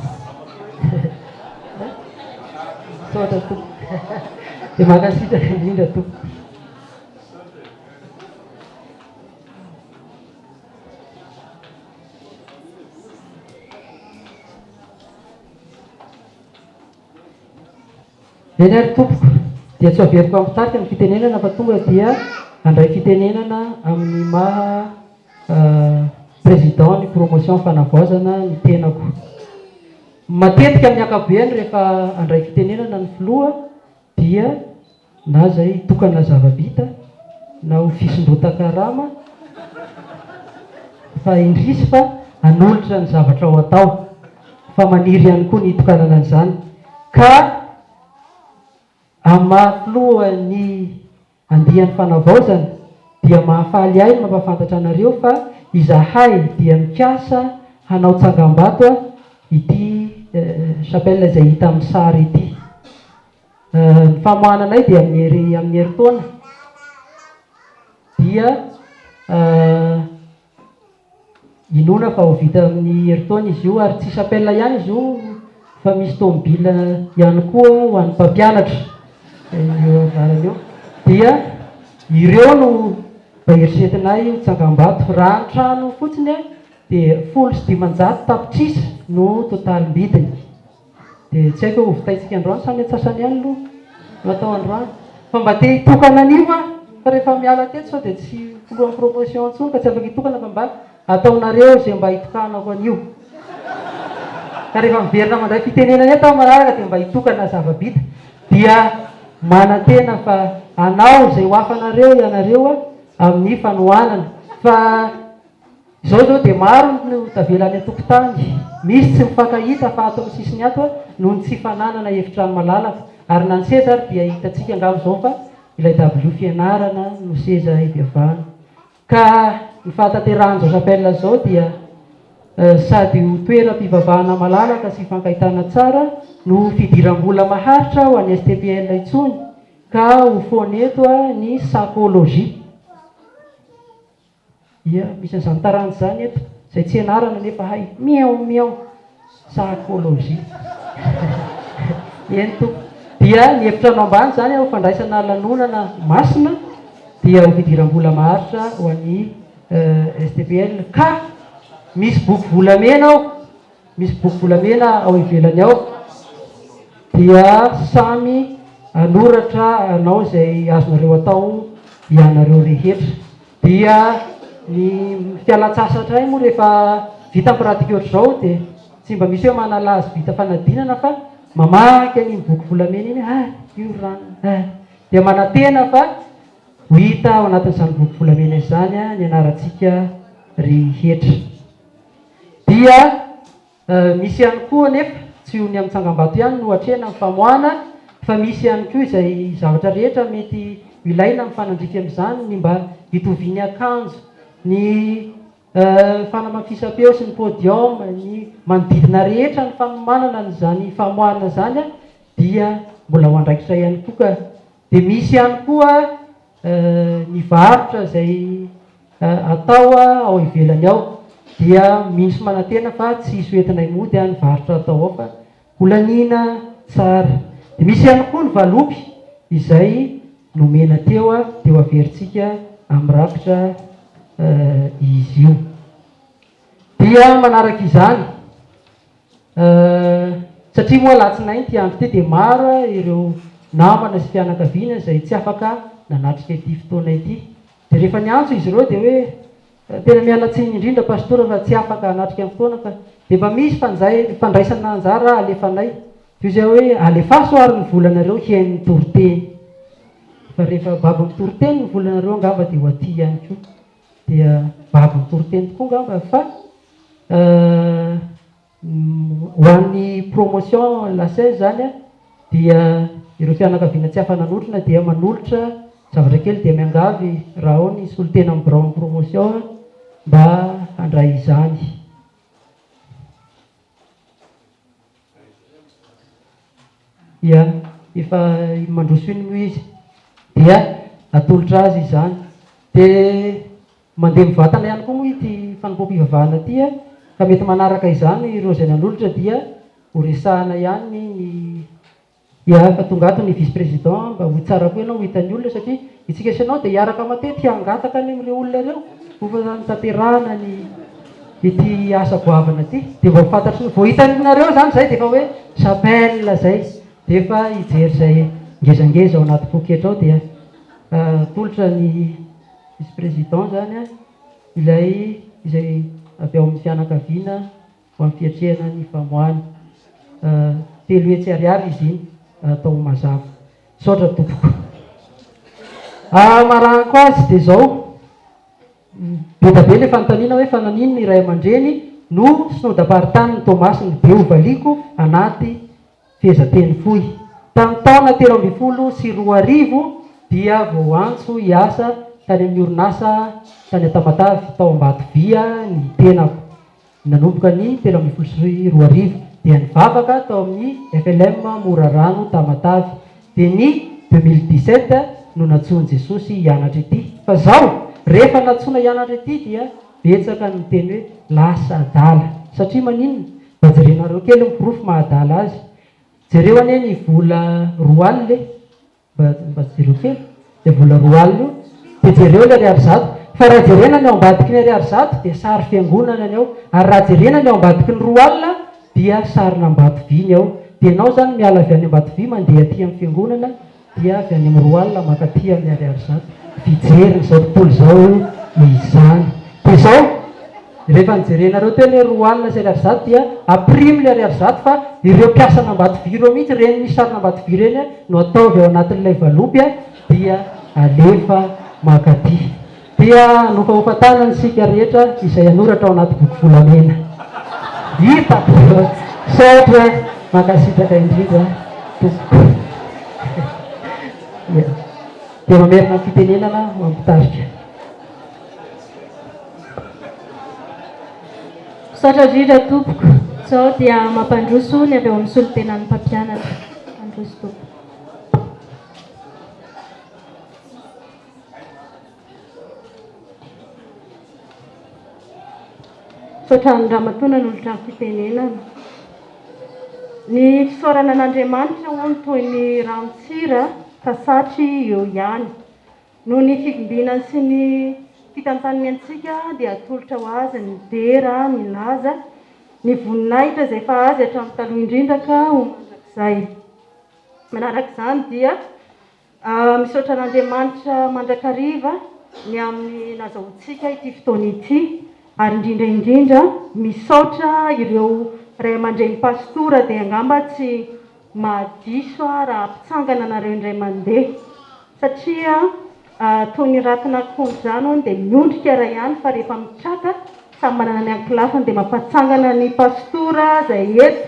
misaotra tompoko dia mankasitraka indrindra tompoko. Eny ary tompoko, dia tsy averiko hampitarika ny fitenenana fa tonga dia handray fitenenana amin'ny maha président ny promotion fanavaozana ny tenako. Matetika amin'ny ankapobeny rehefa handray fitenenana ny filoha dia na izay hitokana zava-bita na ho fisondrotan-karama fa indrisy fa hanolotra ny zavatra ho atao fa maniry ihany koa ny hitokanana an'izany ka amin'ny maha filohan'ny andiany fanavaozana dia mahafaly ahy ny mampahafantatra anareo fa izahay dia mikasa hanao tsangambato ity chapelle izay hita amin'ny sary ity. Ny famoahana anay dia amin'ny hery amin'ny herintaona dia inoana fa ho vita amin'ny herintaona izy io ary tsy chapelle ihany izy io fa misy tomobile ihany koa ho an'ny mpampianatra eo anarany eo dia ireo no mba eritreretinay ho tsangambato. Raha ny trano fotsiny dia 510 tapitrisa no totalim-bidiny. Dia tsy haiko hoe hovitaintsika androany sa ny antsasany ihany aloha no atao androany. Fa mba te hitokana an'io aho fa rehefa miala teto sao dia tsy filohan'ny promotion intsony ka tsy afaka hitokana fa mba ataonareo izay mba hitokanako an'io. Ka rehefa miverina mandray fitenenana eto aho manaraka dia mba hitokana zava-bita. Dia manantena fa hanao izay ho afanareo ianareo amin'ny fanohanana fa Izao izao dia maro no tavela any an-tokotany, misy tsy mifankahita fa ato amin'ny sisiny ato noho ny tsy fananana efitrano malalaka, ary na ny seza ary dia hitantsika angamba izao fa ilay dabilio fianarana no seza ivavahana. Ka ny fahatanterahan'izao chapelle izao dia sady ho toeram-pivavahana malalaka sy ifankahitana tsara no ho fidiram-bola maharitra ho an'ny STPL intsony ka ho foana eto ny sacologie. Ia, misy an'izany taranja izany eto, izay tsy ianarana nefa hay. Miaou miaou. Sarcologie. Eny tompoko. Dia ny efitrano ambany izany ho fandraisana lanonana masina dia ho fidiram-bola maharitra ho an'ny STPL. Ka misy boky volamena ao. Misy boky volamena ao ivelany ao dia samy hanoratra hanao izay azonareo atao ianareo rehetra. Dia ny fialantsasatray moa rehefa vita ny pratique ohatr'izao dia tsy mba misy hoe manala azy vita fanadinana fa mamaky an'iny boky volamena iny ah io ranona ah dia manantena fa ho hita ao anatin'izany boky volamena izany ny anarantsika rehetra. Dia misy ihany koa anefa, tsy ho ny amin'ny tsangambato ihany no atrehina amin'ny famoahana fa misy ihany koa izay zavatra rehetra mety ho ilaina mifanandrify amin'izany, ny mba hitovian'ny akanjo, ny fanamafisam-peo sy ny podium, ny manodidina rehetra ny fanomanana an'izany famoahana izany dia mbola ho andraikitra ihany koa ka. Dia misy ihany koa ny varotra izay atao ao ivelany ao dia mino sy manantena fa tsy hisy hoentinay mody ny varotra atao ao fa holaniana tsara. Dia misy ihany koa ny valopy izay nomena teo dia ho averintsika amin'ny rakitra izy io. Dia manaraka izany, satria moa alatsinainy ity andro ity dia maro ireo namana sy fianakaviana izay tsy afaka nanatrika ity fotoana ity. Dia rehefa niantso izy ireo dia hoe, tena miala tsiny indrindra Pastora fa tsy afaka hanatrika ny fotoana fa dia mba misy fanjay, fandraisana anjara alefanay. Dia hoy izy hoe, alefaso ary ny volanareo hihaino ny toriteny. Fa rehefa babon'ny toriteny ny volanareo angamba dia ho aty ihany koa. Dia babon'ny toriteny tokoa angamba fa Ho an'ny promotion la 16 izany dia ireo fianakaviana tsy afa-nanotrona dia manolotra zavatra kely dia miangavy raha ao ny solontena amin'ny biraon'ny promotion mba handray izany. Ia, efa iny mandroso iny moa izy dia atolotra azy izany. Dia Mandeha mivantana ihany koa moa ity fanompoam-pivavahana ity ka mety manaraka izany ireo izay nanolotra dia ho resahana ihany ny Ya, efa tonga ato ny vice président mba ho tsara koa ianao ho hitan'ny olona satria isika sy ianao dia hiaraka matetika hangataka any amin'ireo olona ireo ho fanatanterahana ny ity asa goavana ity dia vao fantatry ny vao hitanareo izany izay dia efa hoe chapelle izay dia efa hijery izay ngezangeza ao anaty poketra ao dia atolotra ny Vice président zany an, ilay izay avy ao amin'ny fianakaviana ho amin'ny fiatrehana ny famoahana. 300 ariary izy iny, atao mazava. Misaotra tompoko. Hamarahako azy dia izao, be dia be ilay fanontaniana hoe fa naninona ny ray aman-dreny no synodam-paritanin'i Toamasina, dia hovaliako anaty Fehezanteny fohy. Tamin'ny taona 2013 dia voaantso hiasa tany amin'ny orinasa tany Tamatave, tao Ambatovia ny tenako. Nanomboka ny 2013 dia nivavaka tao amin'ny FLM Morarano Tamatave. Dia ny 2017 no nantsoin'i Jesosy hianatra ity. Fa zao, rehefa nantsoina hianatra ity dia betsaka ny miteny hoe lasa adala. Satria maninona? Mba jerenareo kely ny porofo maha adala azy. Jereo anie ny vola 20 alina e! Mba mba jereo kely ilay vola 20 alina io dia jereo ilay ariary zato. Fa raha jerena ny ao ambadiky ny ariary zato dia sary fiangonana ny ao. Ary raha jerena ny ao ambadiky ny 20 alina dia sarin'Ambatovy ny ao. Dia ianao izany miala avy any Ambatovy mandeha aty amin'ny fiangonana dia avy any amin'ny 20 alina mankaty amin'ny ariary zato. Fijerin'izao tontolo izao izany. Dia izao. Rehefa nojerenareo teo ilay 20 alina sy 1100 dia ampirimo ilay 1100 fa ireo mpiasan'Ambatovy ireo mihitsy, ireny misy sarin'Ambatovy ireny no ataovy ao anatin'ilay valopy dia alefa mankaty. Dia hanofahofa tanana isika rehetra izay hanoratra ao anaty boky volamena. Hitako! Misaotra, mankasitraka indrindra tompoko. Dia mamerina ny fitenenana ho an'ny mpitarika. Misaotra indrindra tompoko. Izao dia mampandroso ny avy ao amin'ny solontenan'ny mpampianatra. Mandroso tompoko. Misaotra an'i Ramatoa nanolotra ny fitenenana. Ny fisaorana an'Andriamanitra hono toy ny ranon-tsira ka satry eo ihany. Noho ny fivimbinany sy ny fitantaniny antsika dia atolotra ho Azy ny dera, ny laza, ny voninahitra izay efa Azy hatramin'ny taloha indrindra ka ho mandrakizay. Manaraka izany dia misaotra an'Andriamanitra mandrakariva ny amin'ny nazahoantsika ity fotoana ity ary indrindra indrindra misaotra ireo ray aman-dreny pastora dia angamba tsy mahadiso aho raha hampitsangana anareo indray mandeha satria toy ny ratin'akondro izany hono dia miondrika iray ihany fa rehefa mitraka samy manana ny ankolafiny dia mampatsangana ny pastora izay eto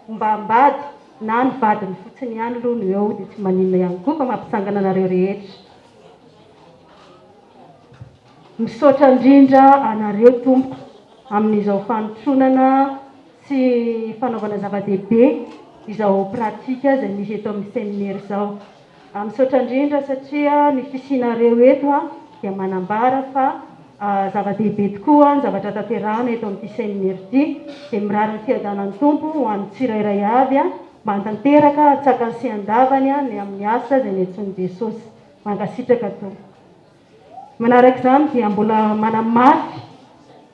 ombam-bady na ny vadiny fotsiny ihany aloha no eo dia tsy maninona ihany koa fa mampitsangana anareo rehetra. Misaotra indrindra anareo tompoko amin'izao fanotronana sy fanaovana zava-dehibe izao pratika izay misy eto amin'ny seminera izao. Misaotra indrindra satria ny fisianareo eto dia manambara fa zava-dehibe tokoa ny zavatra tanterahana eto amin'ity seminera ity. Dia mirary ny fiadanan'ny Tompo ho an'ny tsirairay avy mba hantanteraka antsakany sy andavany ny amin'ny asa izay niantsoan'i Jesosy. Mankasitraka Tompoko. Manaraka izany dia mbola manamafy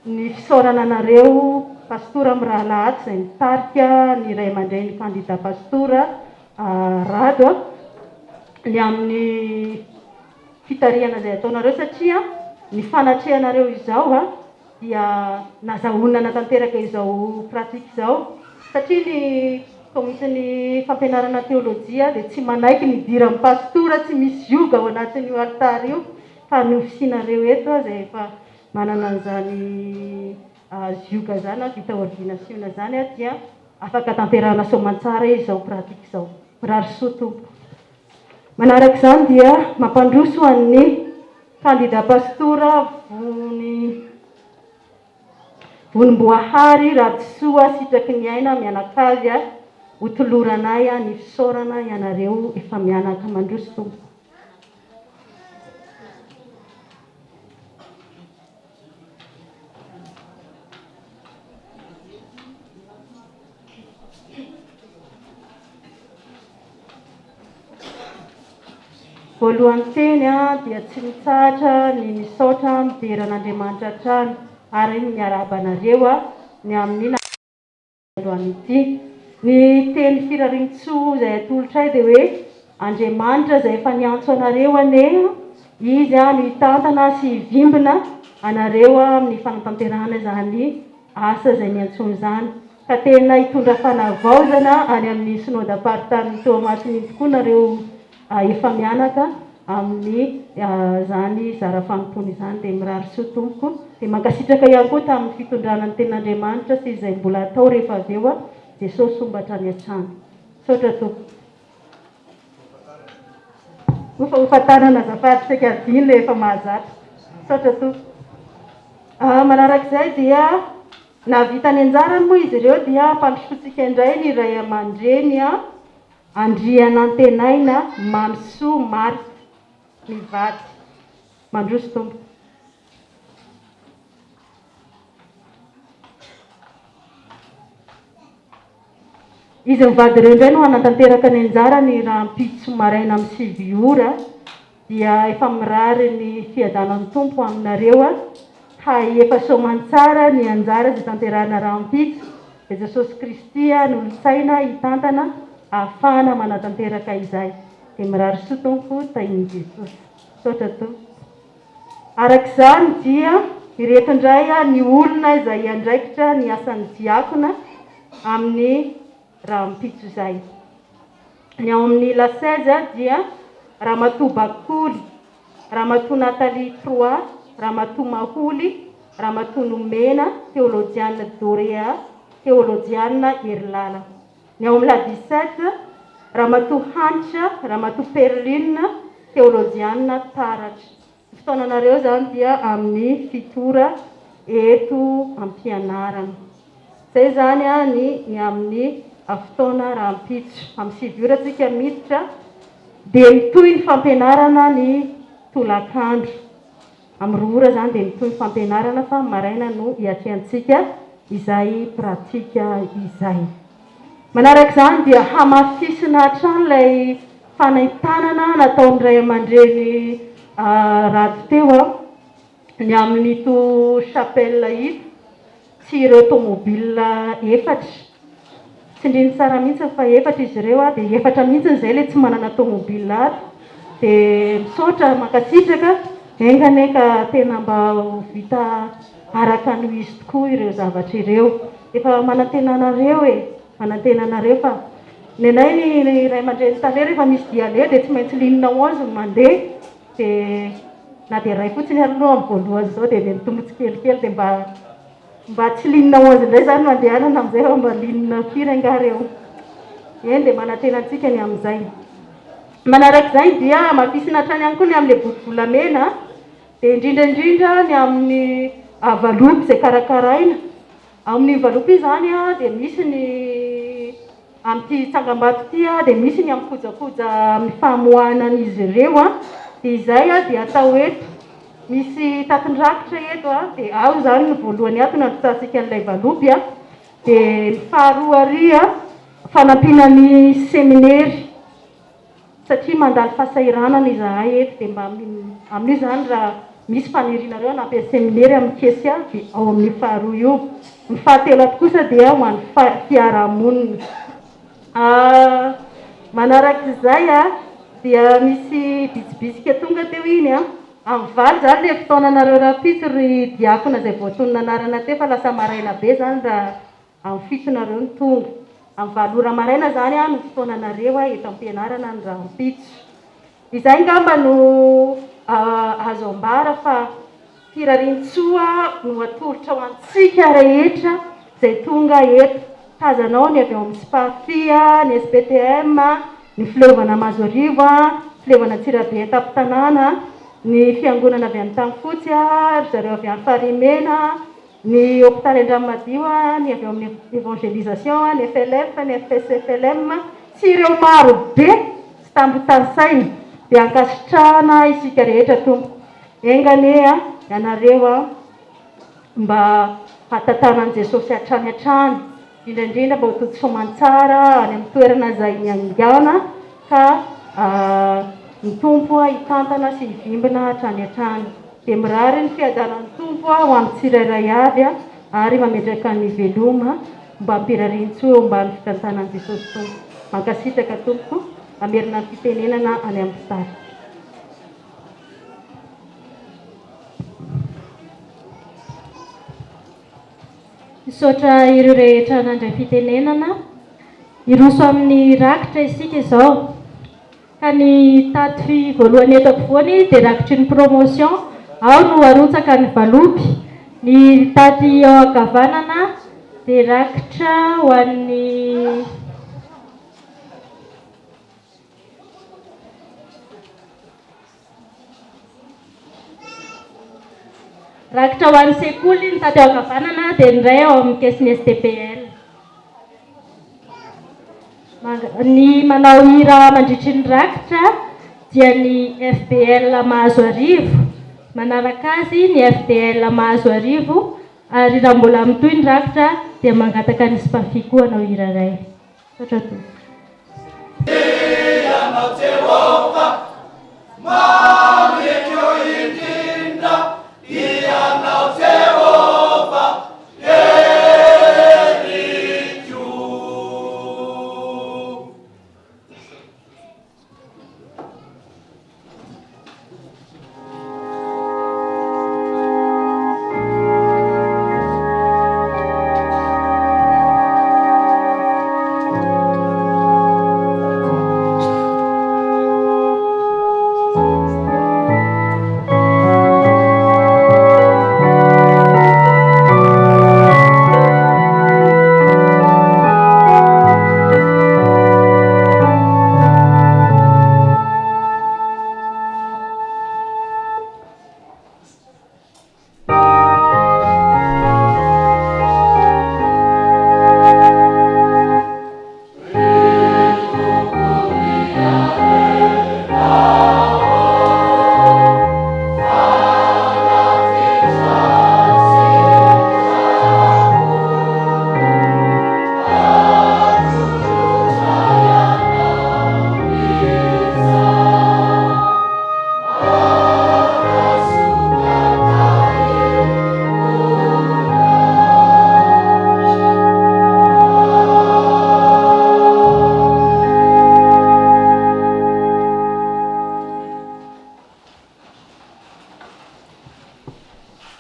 ny fisaorana anareo Pastora mirahalahy ato izay mitarika ny ray aman-dreny kandida Pastora Rado ny amin'ny fitarihana izay ataonareo satria ny fanatrehanareo izao dia nazahoana natanteraka izao pratique izao satria ny komitin'ny fampianarana teolojia dia tsy manaiky ny hidiran'ny pastora tsy misy zioga ao anatin'io alitara io fa ny fisianareo eto izay efa manana an'izany zioga izany na vita ordination izany dia afaka tanterahana soamantsara izao pratique izao. Mirary soa tompoko. Manaraka izany dia mampandroso an'ny kandida pastora Vony Vonimboahary Radisoa Sitraky ny Aina mianakavy ho toloranay ny fisaorana ianareo efa mianaka mandroso tompoko. Voalohany teny dia tsy mitsahatra ny misaotra midera an'Andriamanitra hatrany ary ny miarahaba anareo ny amin'ny androany ity. Ny teny firariantsoa izay atolotray dia hoe Andriamanitra izay efa niantso anareo anie Izy no hitantana sy hivimbina anareo amin'ny fanatanterahana izany asa izay niantsoany izany. Ka tena hitondra fanavaozana any amin'ny Synodam-paritanin'i Toamasina iny tokoa nareo efa mianaka amin'ny izany zara fanompoana izany. Dia mirary soa tompoko. Dia mankasitraka ihany koa tamin'ny fitondrana ny tenin'Andriamanitra sy izay mbola hatao rehefa avy eo. Jesosy homba hatrany hatrany. Misaotra tompoko. Hofahofa-tanana azafady saika adino ilay efa mahazatra. Misaotra tompoko. Manarak'izay dia Nahavita ny anjarany moa izy ireo dia ampandrosoantsika indray ny ray aman-dreny. Andrianantenaina Mamisoa Marthe mivady. Mandroso tompoko. Izy mivady ireo indray no hanatanteraka ny anjarany rahampitso maraina amin'ny 9 ora dia efa mirary ny fiadanan'ny Tompo aminareo hay efa soamantsara ny anjara izay tanterahina rahampitso dia Jesosy Kristy no olon-tsaina hitantana ahafahana manatanteraka izay dia mirary soa Tompo tahin'i Jesosy. Misaotra Tompoko. Araka izany dia ireto indray ny olona izay hiandraikitra ny asan'ny diakona amin'ny rahampitso izay. Ny ao amin'ny La Seize dia Ramatoa Bakoly, Ramatoa Nathalie Trois, Ramatoa Maholy, Ramatoa Nomena, Teolojiana Dorea, Teolojiana Herilala. Ny ao amin'ny La 17, Ramatoa Hanitra, Ramatoa Perline, Teolojiana Taratra. Ny fotoananareo izany dia amin'ny fito ora eto am-pianarana. Izay izany ny ny amin'ny fotoana rahampitso. Amin'ny 9 ora tsika miditra dia mitohy ny fampianarana ny tolakandro. Amin'ny 2 ora izany dia mitohy ny fampianarana fa maraina no hiatrehantsika izay pratika izay. Manaraka izany dia hamafisina hatrany ilay fanentanana nataon'ny ray aman-dreny Rado teo ny amin'ito chapelle ito sy ireo tomobile efatra. Tsindriny tsara mihitsy fa efatra izy ireo dia efatra mihitsy izay ilay tsy manana tomobile ato. Dia misaotra, mankasitraka, enga anie ka tena mba ho vita araka ny ho izy tokoa ireo zavatra ireo. Efa manantena anareo e! Manantena anareo fa ny anay ny ray aman-dreny tale rehefa misy dia aleha dia tsy maintsy ligne 11 no mandeha dia na dia iray fotsiny ary aloha amin'ny voalohany izao dia mitombo tsikelikely dia mba mba tsy ligne 11 indray izany no andehanana amin'izay fa mba ligne firy angaha ireo? Eny dia manantena antsika ny amin'izay. Manarak'izay dia hamafisina hatrany ihany koa ny amin'ilay boky volamena dia indrindra indrindra ny amin'ny valopy izay karakaraina. Amin'io valopy io izany dia misy ny amin'ity tsangambato ity dia misy ny amin'ny kojakoja amin'ny famoahana an'izy ireo dia izay dia atao eto. Misy tatin-drakitra eto dia ao izany ny voalohany ato no androtsahantsika an'ilay valopy dia ny faharoa ary fanampiana ny seminery. Satria mandalo fahasahiranana izahay eto dia mba amin'io izany raha misy fanirianareo hanampy an'i Seminera amin'ny Kesia dia ao amin'io faharoa io. Ny fahatelo ato kosa dia ho an'ny fiarahamonina. Manarak'izay dia misy bitsibitsika tonga teo iny an. Amin'ny valo izany ilay fotoananareo rahampitso ry diakona izay voatonona anarana teo fa lasa maraina be izany raha Amin'ny fito nareo no tonga. Amin'ny valo ora maraina izany no fotoananareo eto am-pianarana ny rahampitso. Izay angamba no azo ambara fa firarian-tsoa no atolotra ho antsika rehetra izay tonga eto. Tazana ao ny avy ao amin'ny Spafi, ny SPTM, ny Fileovana Mahazoarivo, Fileovana Antsirabe an-tampon-tanàna, ny Fiangonana avy any Antanifotsy, ry zareo avy any Farihimena, Ny hopitaly Andranomadio, ny avy ao amin'ny Evangelisation, ny FLF, ny FSFLM sy ireo maro be tsy tambo tanisaina dia ankasitrahana isika rehetra tompoko. Enga anie ianareo mba hahatantanan'i Jesosy hatrany hatrany, indrindra indrindra mba ho tody soamantsara any amin'ny toerana izay niaingàna ka ny Tompo hitantana sy hivimbina hatrany hatrany. Dia mirary ny fiadanan'ny Tompo ho amin'ny tsirairay avy ary mametraka ny veloma mba hampirarian-tsoa eo ambany fitantanan'i Jesosy Tompo. Mankasitraka tompoko. Mamerina ny fitenenana any amin'ny mpitarika. Misaotra ireo rehetra nandray fitenenana. Hiroso amin'ny rakitra isika izao. Ka ny taty voalohany eto ampovoany dia rakitry ny promotion, ao no arotsaka ny valopy. Ny taty ao ankavanana dia rakitra ho an'ny. Rakitra ho an'ny sekoly, ny taty ao ankavanana dia ny iray ao amin'ny kesin'ny STPL. Ny manao hira mandritry ny rakitra dia ny FBL Mahazoarivo, manaraka azy ny FDL Mahazoarivo ary raha mbola mitohy ny rakitra dia mangataka ny SPAFI koa hanao hira iray. Misaotra tompoko. Ianao Jehovah, mamiko indrindra, Ianao Jehovah, heriko.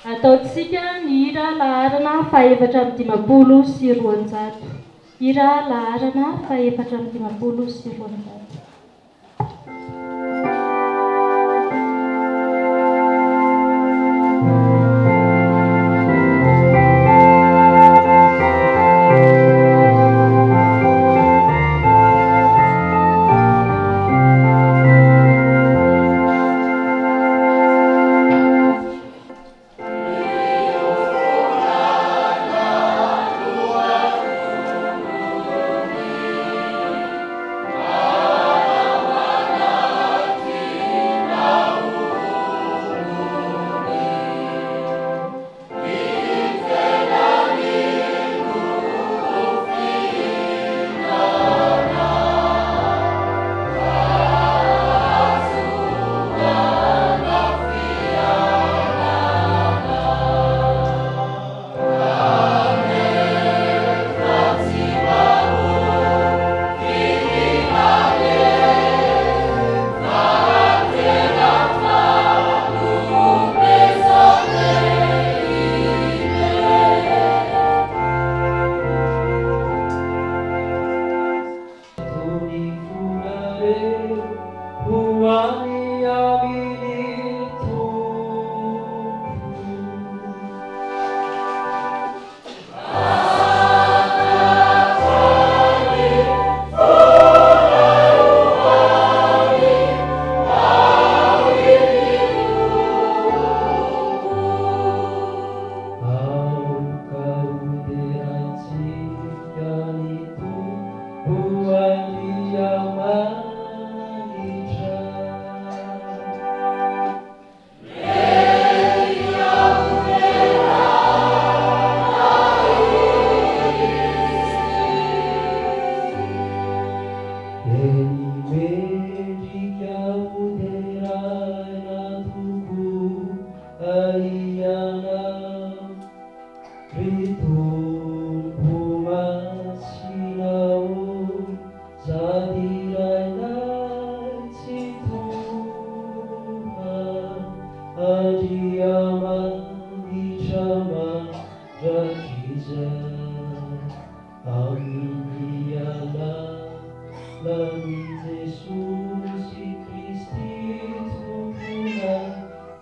Ataontsika ny hira laharana faha-254. Hira laharana faha-254.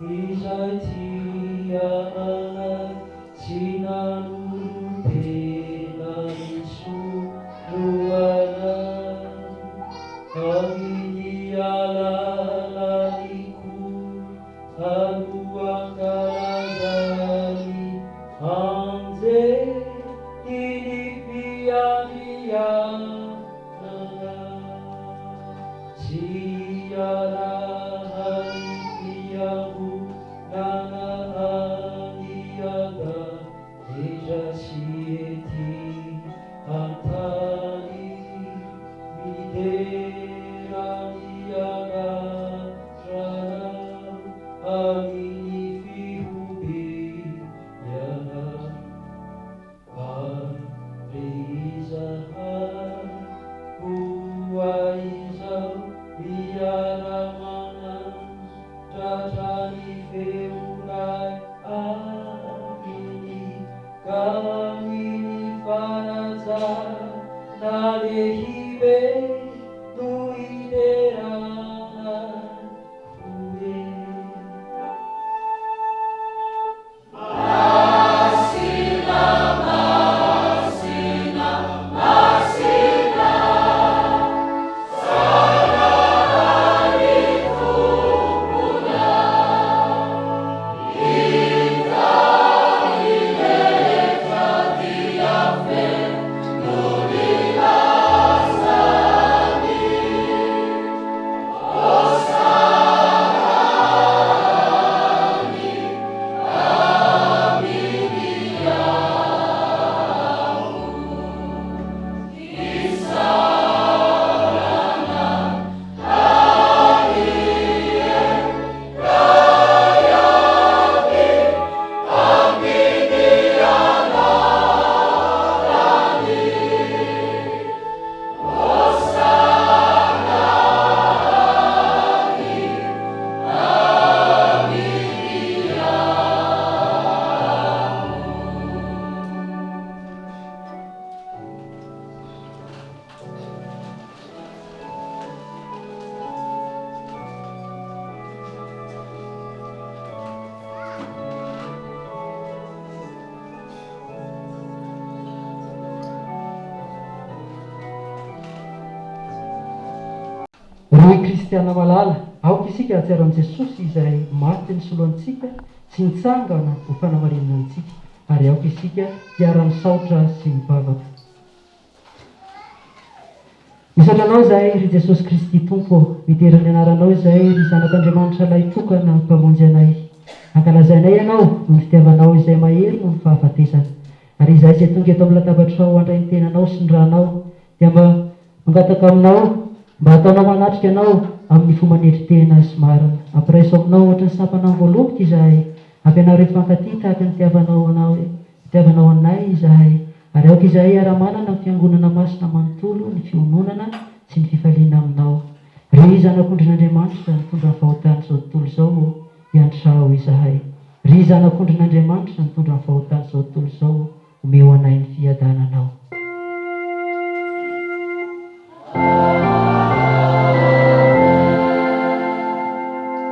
Izay tia anay tsy nanolo. kristiana malala, aoka isika hahatsiaro an'i Jesosy izay maty nisolo antsika sy nitsangana ho fanamarinana antsika, ary aoka isika hiara-misaotra sy mivavaka. Misaotra Anao izahay, ry Jesosy Kristy Tompo ô. Midera ny Anaranao izahay, ry Zanak'Andriamanitra Lahitokana Mpamonjy anay. Ankalazainay Ianao noho ny fitiavanao izay mahery noho ny fahafatesana. Ary izahay izay tonga eto amin'ny latabatrao handray ny Tenanao sy ny Ranao, dia mba mangataka Aminao mba hataonao manatrika Anao amin'ny fo manetry tena sy marina. Ampiraiso Aminao ohatry ny sampana am-voaloboka izahay. Ampianaro hifankatia tahaka ny itiavanao anao itiavanao anay izahay. Ary aoka izahay hiara-manana amin'ny Fiangonana Masina manontolo ny fiononana sy ny fifaliana Aminao. Ry Zanak'ondrin'Andriamanitra nitondra ny fahotan'izao tontolo izao ô, iantraho izahay. Ry Zanak'ondrin'Andriamanitra nitondra ny fahotan'izao tontolo izao ô, omeo anay ny fiadananao.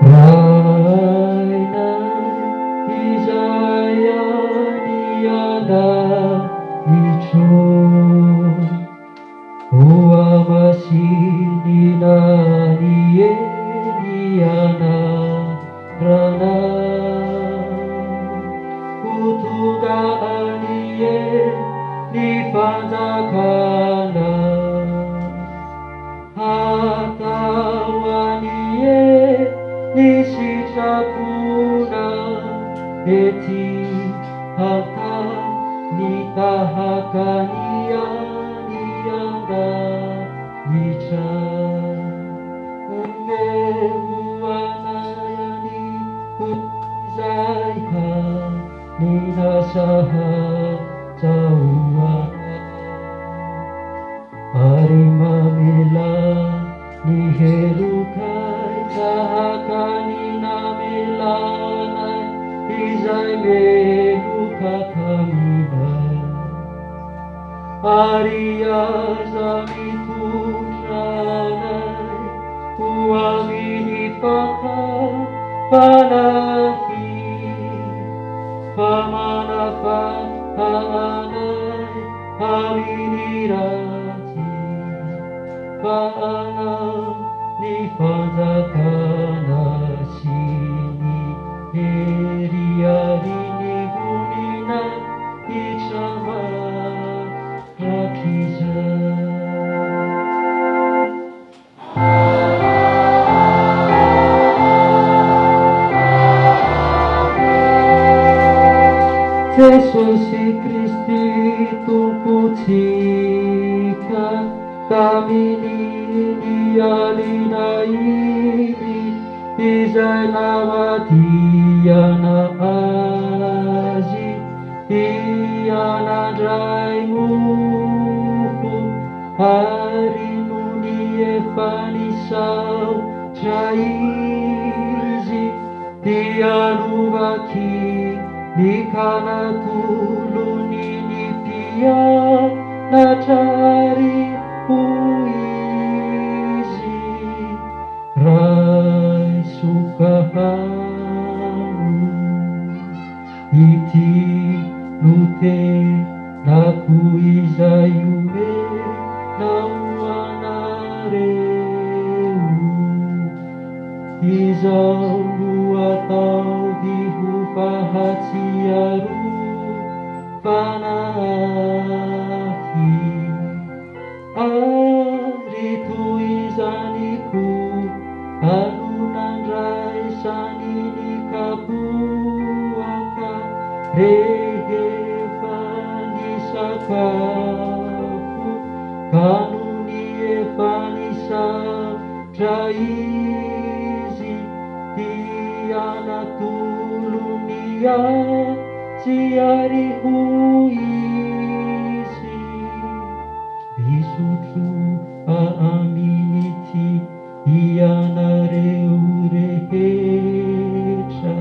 Rainay izay any an-danitro, Hohamasinina anie ny anaranao, Ho tonga anie ny fanjakanao. Hatao anie ny sitraponao ety an-tany tahaka ny any an-danitra. Omeo anay anio izay hanina sahaza ho anay. Ary mamelà ny helokay tahaka ny namelanay izay meloka taminay. Ary aza mitondra anay ho amin'ny fakam-panahy, fa manafaha anay amin'ny ratsy, fa anao ny fanjakana sy ny hery ary ny voninahitra mandrakizay. Jesosy Kristy Tompontsika, tamin'iny alina iny izay namadihana Azy, dia nandray mofo, Ary nony efa nisaotra izy, dia novakiny ka natolony ny mpianatra, ary hoy izy, Raiso ka hano, ity no tenako izay omena ho anareo. Izao no ataovy ho fahatsiarovana ahy. Ary toy izany koa no nandraisany ny kapoaka rehefa nisakafo, ka nony efa nisaotra izy, dia natolony azy ary hoy izy. Misotroa amin'ity ianareo rehetra,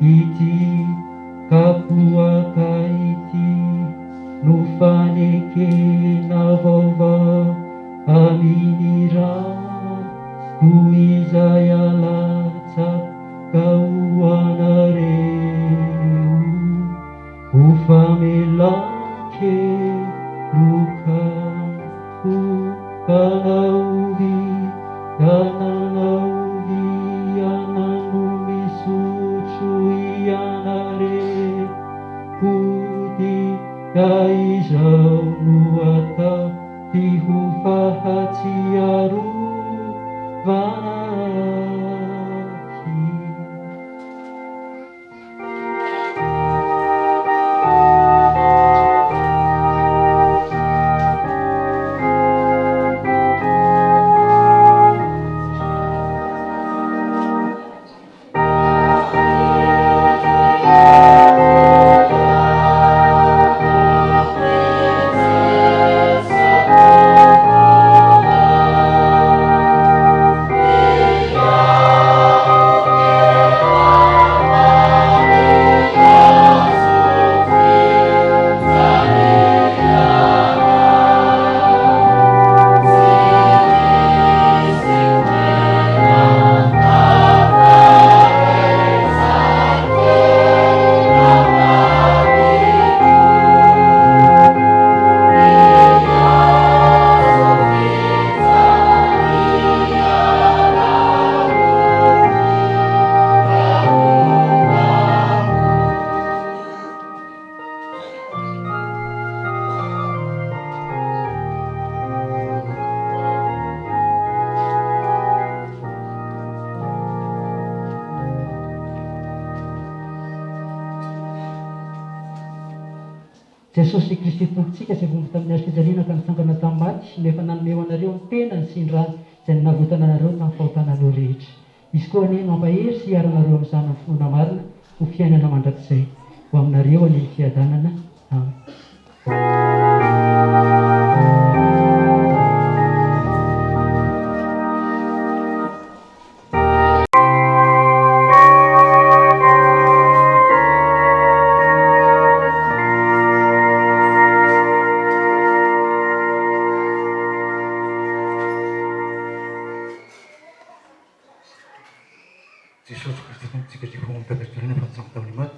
ity kapoaka ity no fanekena vaovao amin'ny rako izay alatsaka ho anareo. Ho famelan-keloka ho anaovy anareo. Jesosy Kristy Tompontsika izay voahombo tamin'ny hazo fijaliana ka nitsangana tamin'ny maty no efa nanome ho anareo ny tenany sy ny rany izay nanavotana anareo tamin'ny fahotanareo rehetra. Izy koa anie no hampahery sy hiaro anareo amin'izany amin'ny finoana marina ho fiainana mandrakizay. Ho aminareo anie ny fiadanana. Amen. Jesosy Kristy Tompontsika izay voaomby tamin'ny fa nitsangana tamin'ny maty,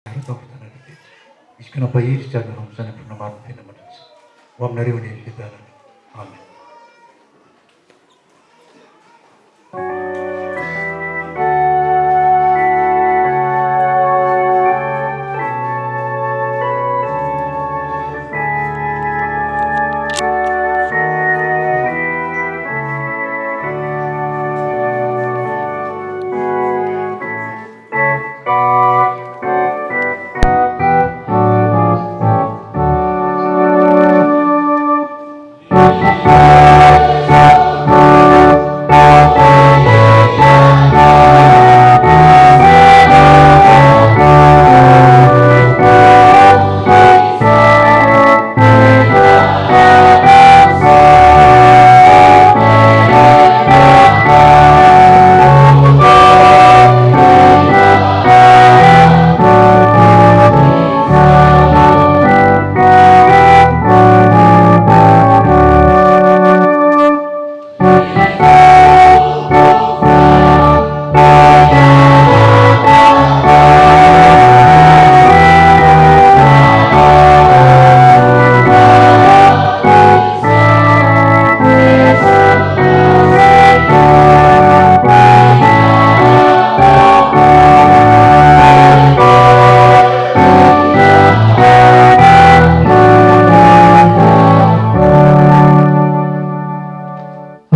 ary tamin'ny fitana rehetra. Izy koa nampahery sy hiaro anareo amin'izany amin'ny finoana marina tena mandrakizay. Ho aminareo anie ny fiadanana. Amen.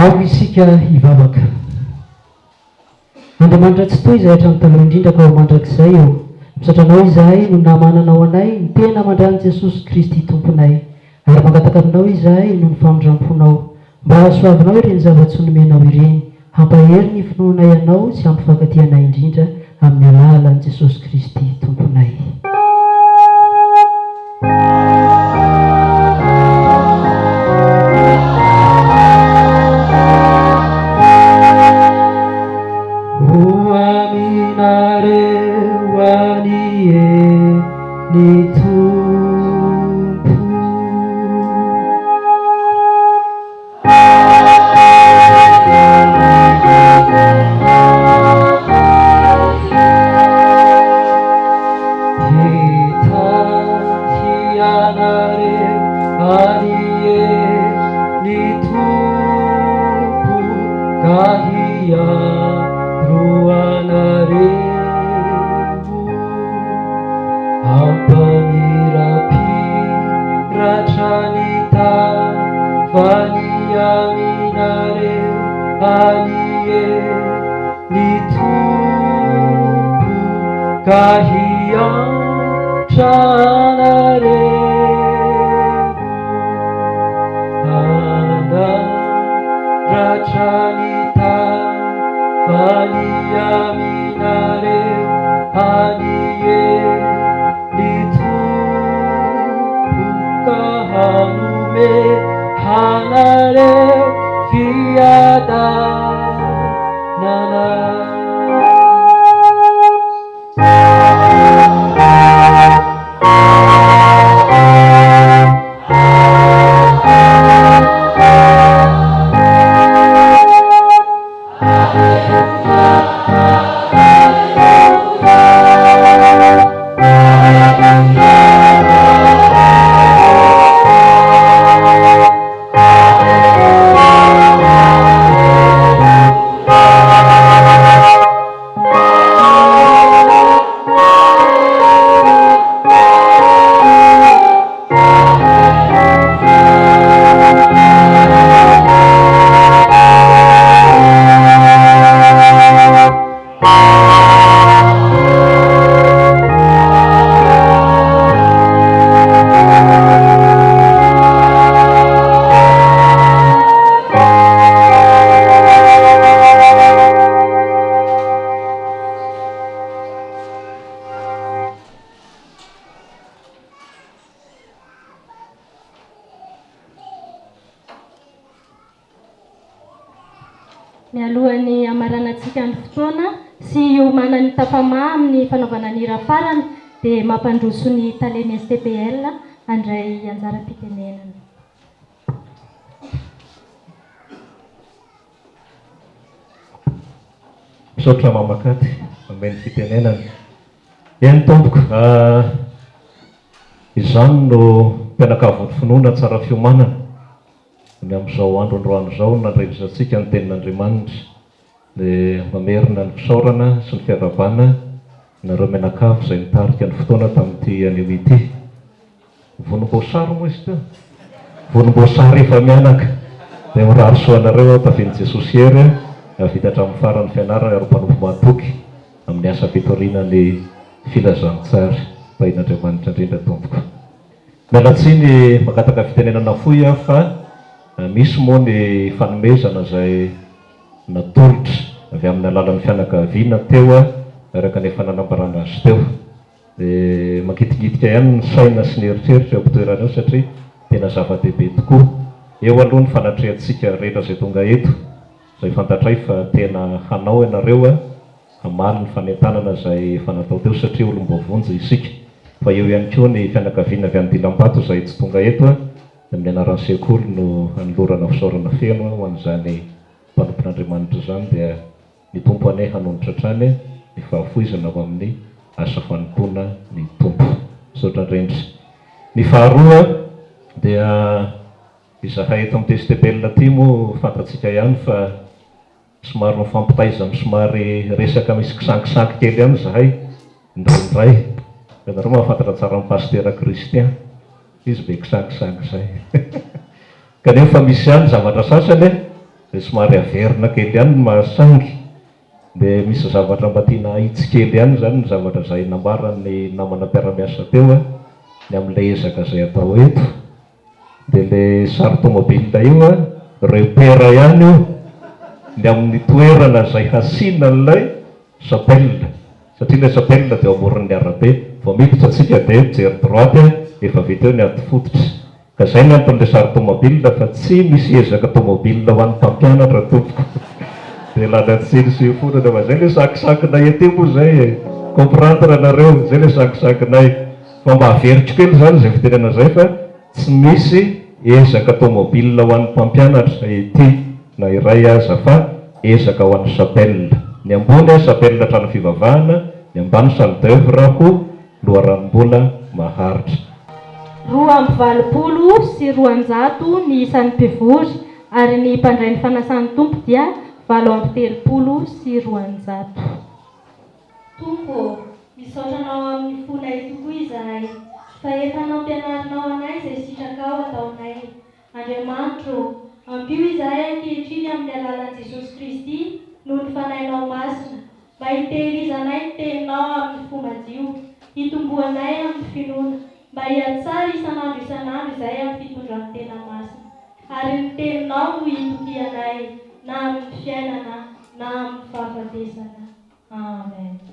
Aoka isika hivavaka. Andriamanitra Tsitoha izay hatramin'ny taloha indrindra ka ho mandrakizay ô, misaotra Anao izahay noho ny namananao anay ny tena aman-dRan'i Jesosy Kristy Tomponay, ary mangataka Aminao izahay noho ny famindram-ponao, mba hahasoavinao ireny zava-tsoa nomenao ireny, hampahery ny finoanay Anao sy hampifankatia anay indrindra amin'ny alalan'i Jesosy Kristy Tomponay. Ho aminareo anie ny Tompo. Hitahy anareo anie ny Tompo ka hiaro anareo. Hampamirapiratra ny tavany aminareo anie ny Tompo ka hiantra anareo. Hanandratra ny tavany aminareo anie ny Tompo ka hanome anareo fiadanana. Mialohan'ny hamaranantsika ny fotoana sy hiomanan'ny Tafama amin'ny fanaovana ny hira farany dia mampandroso ny talen'ny STPL handray anjaram-pitenenana. Misaotra Mama Katy nomeny fitenenana. Eny tompoko, izany no mpianakavin'ny finoana tsara fiomanana. Ny amin'izao andro androany izao no nandrenesantsika ny tenin'Andriamanitra dia mamerina ny fisaorana sy ny fiarahabana anareo mianakavy izay nitarika ny fotoana tamin'ity anio ity. Vonom-boasary moa izy teo? Vonom-boasary efa mianaka. Dia mirary soa anareo aho tafian'i Jesosy hery hahavita hatramin'ny farany fianarana ary ho mpanompo mahatoky amin'ny asa fitoriana ny filazantsara. Tahin'Andriamanitra indrindra tompoko. Miala tsiny mangataka fitenenana fohy aho fa misy moa ny fanomezana izay natolotra avy amin'ny alalan'ny fianakaviana teo araka ny efa nanambarana azy teo. Dia mangitingitika ihany ny saina sy ny eritreritra eo am-pitoerana eo satria tena zava-dehibe tokoa. Eo aloha ny fanatrehantsika rehetra izay tonga eto izay fantatray fa tena hanao ianareo hamaly ny fanentanana izay efa natao teo satria olom-boavonjy isika. Fa eo ihany koa ny fianakaviana avy any Dilambato izay tsy tonga eto dia amin'ny anaran'ny sekoly no hanolorana fisaorana feno ho an'izany mpanompon'Andriamanitra izany dia ny Tompo anie hanonitra hatrany ny fahafoizana ho amin'ny asa fanompoana ny Tompo. Misaotra indrindra. Ny faharoa dia izahay eto amin'ny TSTBL aty moa fantatsika ihany fa Somary mifampitaiza amin'ny somary resaka misy kisangisangy kely ihany izahay indraindray. Ianareo mahafantatra tsara an'i Pasitera Christian, izy be kisangisangy izay. Kanefa misy ihany zavatra sasany dia somary averina kely ihany ny mahasangy. Dia misy zavatra mba tiana ahitsy kely ihany izany ny zavatra izay nambaran'ny namana mpiara-miasa teo ny amin'ilay ezaka izay atao eto. Dia le sary tomobile io an, repère ihany io ny amin'ny toerana izay hasiana an'ilay chapelle, satria ilay chapelle dia eo amoron'ny arabe, vao miditra tsika dia mijery droite efa vita eo ny ady fototra. Ka izay ny anton'ilay sary tomobile fa tsy misy ezaka tomobile ho an'ny mpampianatra tompoko. Dia lana tsiny sy fonana fa izay ilay sakisakinay ety moa izay e! Comprendre nareo, izay ilay sakisakinay. Fa mba averiko kely izany izay fitenenana izay fa tsy misy ezaka tomobile ho an'ny mpampianatra ety na iray aza fa ezaka ho an'ny chapelle. Ny ambony chapelle trano fivavahana, ny ambany salle d'oeuvre ho loharanom-bola maharitra. 282 ny isan'ny mpivory ary ny mpandray ny fanasan'ny Tompo dia 238. Tompo ô, misaotra Anao amin'ny fonay tokoa izahay, fa efa nampianarinao anay izay sitrakao ataonay. Andriamanitro ô, ampio izahay ankehitriny amin'ny alalan'i Jesosy Kristy noho ny Fanahinao Masina, mba hitehirizanay ny Teninao amin'ny fo madio, hitomboanay amin'ny finoana, mba hihatsara isan'andro isan'andro izahay amin'ny fitondran-tena masina. Ary ny Teninao no hitokianay na amin'ny fiainana na amin'ny fahafatesana. Amen.